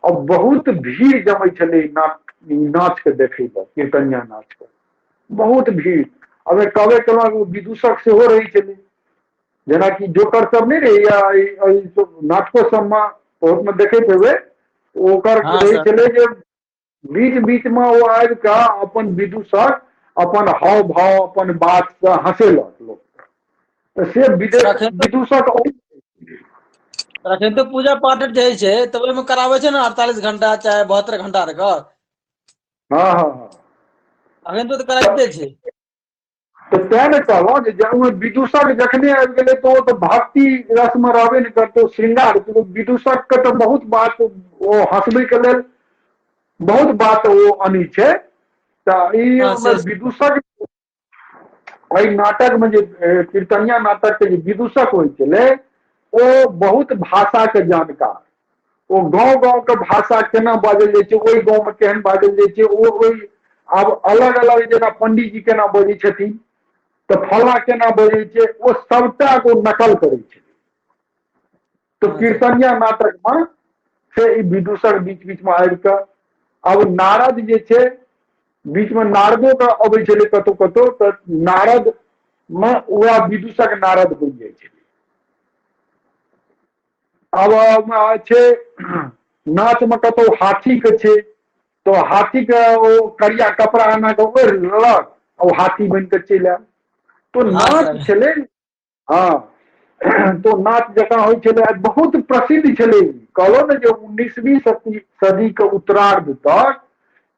Speaker 1: आ बहुत भीड़ जमै छलै नाच के देखै लए, कीर्तनिया नाच के बहुत भीड़। अब कहबे केलहुँ, विदूषक सेहो रहै छलै, जेनाकि जोकर सब नहि रहैया एहि नाटको सबमे, बहुत मे देखैत हेबै, ओकर रहै छलै जे बीच बीच मे ओ आबि कऽ अपन विदूषक अपन हाव भाव अपन बात से हँसेलक लोक, तऽ से विदूषक।
Speaker 6: अखन तऽ पूजा पाठ जे होइ छै तऽ ओहिमे कराबै छै ने 48 घंटा चाहे 72 घंटा तक।
Speaker 1: हँ हँ हँ
Speaker 6: अखन तऽ कराइते छै।
Speaker 1: तऽ तें ने कहलहुँ जे विदूषक जखने आबि गेलै तऽ ओ तऽ भक्ति रसमे रहबे नहि करतौ, श्रृंगार। विदूषक के तऽ बहुत बात ओ हँसबै के लेल बहुत बात ओ अनै छै। तऽ ई विदूषक एहि नाटक मे जे कीर्तनिया नाटक के जे विदूषक होइ छलै, ओ बहुत भाषा के जानकार। ओ गाँव गाँव के भाषा केना बाजल जाइ छै, ओहि गाँव मे केहन बाजल जाइ छै, ओ ओहि आब अलग अलग, जेना पंडीजी केना बजै छथिन तऽ फल्लाँ केना बजै छै, ओ सबटा ओ नकल करै छै। तऽ कीर्तनिया नाटक मे से ई विदूषक बीच बीच मे आबि कऽ, आब नारद जे छै बीच मे नारदो के अबै छलै कतौ कतौ, तऽ नारद मे वएह विदूषक नारद बनि जाइ छलै। आब छै नाच मे कतौ हाथी के छै, तऽ हाथी के ओ करिया कपड़ा एना कऽ ओढ़ि लेलक, ओ हाथी बनि कऽ चलि आयल। तो नाच छलै। हँ, तो नाच जकाँ होइ छलै, बहुत प्रसिद्ध छलै। कहलहुँ ने जे 19वीं सदी के उत्तरार्ध तक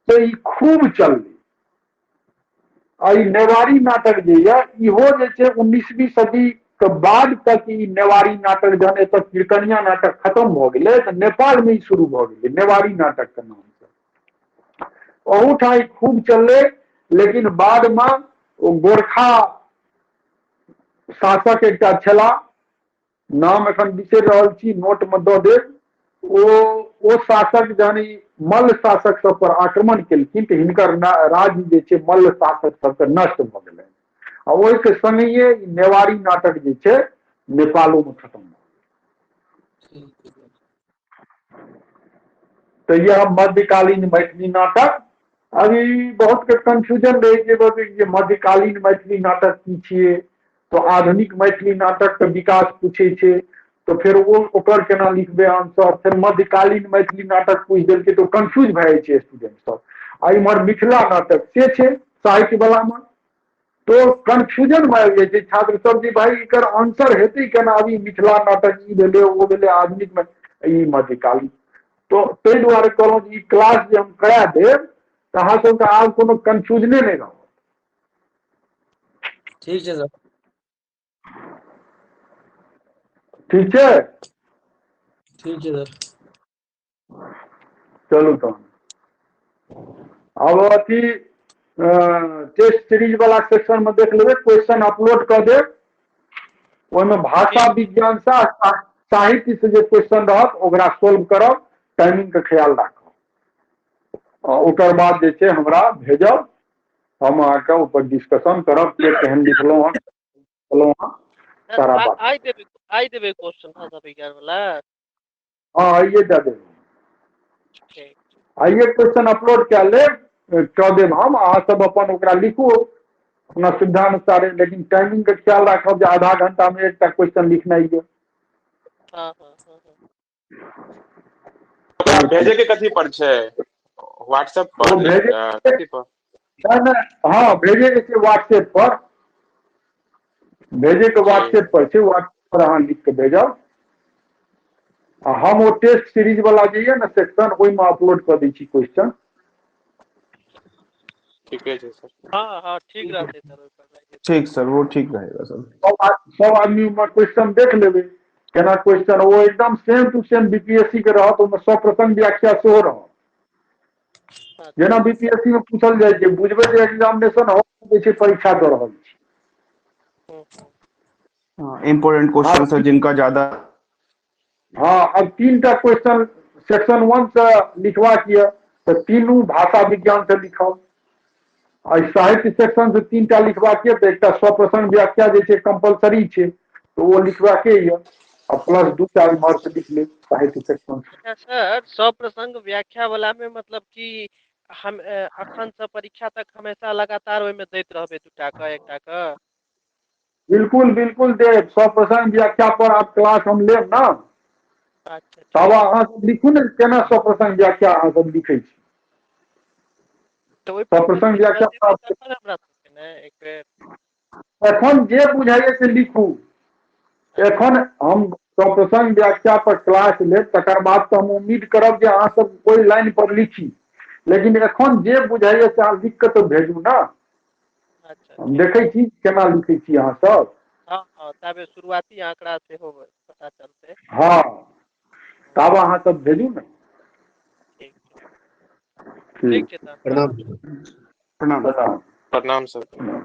Speaker 1: तऽ ई खूब चललै। आ ई नेवारी नाटक जे यऽ, इहो जे छै 19वीं सदी के बाद तक ई नेवारी नाटक, जहन एतऽ कीर्तनिया नाटक खतम भऽ गेलै तऽ नेपाल मे ई शुरू भऽ गेलै नेवारी नाटक के नाम से। ओहूठाम ई खूब चललै, लेकिन बाद मे ओ गोरखा शासक एकटा छला, नाम एखन बिसरि रहल छी, नोट मे दऽ देब। ओ शासक जहन ई मल्ल शासक सब पर आक्रमण केलखिन तऽ हिनकर राज्य जे छै मल्ल शासक सबके नष्ट भऽ गेलै, आ ओहिके संगहिये ई नेवारी नाटक जे छै नेपालो मे खतम भऽ गेल। तऽ यह मध्यकालीन मैथिली नाटक। अभी बहुत के कंफ्यूजन रहै छै जे मध्यकालीन मैथिली नाटक की छियै, तऽ आधुनिक मैथिली नाटक के विकास पूछै छै तऽ फेर ओ ओकर केना लिखबै आंसर। फेर मध्यकालीन मैथिली नाटक पूछि देलकै तऽ कंफ्यूज भए जाइ छै स्टूडेंट सब। आ इम्हर मिथिला नाटक से छै साहित्य वाला मे, तो कंफ्यूजन मे आबि जाइ छै छात्र सब जे भाई एकर आंसर हेतै केना, अभी मिथिला नाटक ई भेलै ओ भेलै आधुनिक मे ई मध्यकालीन। तऽ ताहि दुआरे कहलहुँ जे ई क्लास जे हम करा देब तऽ अहाँ सबके आब कोनो कन्फ्यूजने नहि रहत।
Speaker 6: ठीक छै सर।
Speaker 1: ठीक छै।
Speaker 6: ठीक छै सर।
Speaker 1: चलू तहन आब अथी टेस्ट सीरीज वाला सेक्शन में देख लेबै, क्वेश्चन अपलोड कऽ देब। ओहिमे भाषा विज्ञान से साहित्य से जे क्वेश्चन रहत ओकरा सोल्व करब, टाइमिंग के ख्याल राखब। आ ओकर बाद जे छै हमरा भेजब, हम अहाँके ऊपर डिस्कशन करब के केहन लिखलहुँ हँ लिखलहुँ हँ सारा बात।
Speaker 3: आइ देबै क्वेश्चन भाषा विज्ञान वाला?
Speaker 1: हँ, आइए दऽ देब।
Speaker 3: ठीक।
Speaker 1: आइए क्वेश्चन अपलोड कए लेब, कऽ देब हम। अहाँ सब अपन ओकरा लिखू अपना सुविधानुसार, लेकिन टाइमिंग के ख्याल राखब जे आधा घंटा में एकटा क्वेश्चन लिखनाइ यऽ।
Speaker 3: हँ हँ हँ हँ।
Speaker 5: ओकरा भेजे के कथी पर छै? व्हाट्सएप
Speaker 1: ओ
Speaker 5: पर
Speaker 1: भेजे
Speaker 5: कथी पर?
Speaker 1: नहि नहि, हँ, भेजे के छै व्हाट्सएप पर। भेजे के
Speaker 5: जी।
Speaker 1: व्हाट्सएप पर छै, व्हाट्सएप पर अहाँ लिख के भेजब। आ हम ओ टेस्ट सीरीज वाला जे यऽ ने सेक्शन, ओहिमे अपलोड कऽ दै छी क्वेश्चन।
Speaker 5: ठीके छै सर।
Speaker 3: हँ हँ, ठीक रहतै सर, ओहि पर लागि जेतै।
Speaker 4: ठीक सर, वो ठीक रहेगा सर।
Speaker 1: सब आदमी ओहिमे क्वेश्चन देख लेबै केना क्वेश्चन, ओ एकदम सेम टू सेम बीपीएससी के रहत। ओहिमे सब प्रसंग व्याख्या सेहो रहत, जेना बीपीएससी में पूछल जाइ छै। बुझबै जे एग्जामिनेशन हॉल जे छै परीक्षा दऽ रहल छी।
Speaker 4: इम्पोर्टेंट क्वेश्चन सर जिनका ज्यादा।
Speaker 1: हँ, अब तीनटा क्वेश्चन सेक्शन 1 से लिखबाक यऽ तऽ तीनू भाषा विज्ञान से लिखब। आ साहित्य सेक्शन से तीनटा लिखबाक यऽ तऽ एकटा सप्रसंग व्याख्या जे छै कंपलसरी छै, तऽ ओ लिखबाके यऽ, आ प्लस दूटा इम्हर से लिख लेब साहित्य सेक्शन से।
Speaker 3: अच्छा सर, सब प्रसंग व्याख्या वाला में मतलब कि हम अखन से परीक्षा तक हमेशा लगातार ओहिमे दैत रहबै दूटा के एकटा के?
Speaker 1: बिल्कुल बिल्कुल देब। सप्रसंग व्याख्या पर आब क्लास हम लेब ने।
Speaker 3: अच्छा।
Speaker 1: तब अहाँ सब लिखू ने केना सप्रसंग व्याख्या अहाँ सब लिखै छी।
Speaker 3: तऽ ओहि पर
Speaker 1: सप्रसंग व्याख्या
Speaker 3: बतेबै तखन हमरा सबके ने एक बेर।
Speaker 1: एखन जे बुझाइए से लिखू। एखन हम सप्रसंग व्याख्या पर क्लास लेब, तकर बाद तऽ हम उम्मीद करब जे अहाँ सब कोइ लाइन पर लिखी, लेकिन एखन जे बुझाइए से अहाँ लिख कऽ तऽ भेजू ने।
Speaker 3: अच्छा।
Speaker 1: हम देखै छी केना लिखै छी अहाँ सब।
Speaker 3: हँ हँ, ताबे शुरुआती आंकड़ा सेहो पता चलतै।
Speaker 1: हँ, तब अहाँ सब भेजू ने।
Speaker 3: ठीक छै। ठीक छै तहन।
Speaker 2: प्रणाम।
Speaker 4: प्रणाम।
Speaker 1: प्रणाम।
Speaker 5: प्रणाम सर।
Speaker 1: प्रणाम।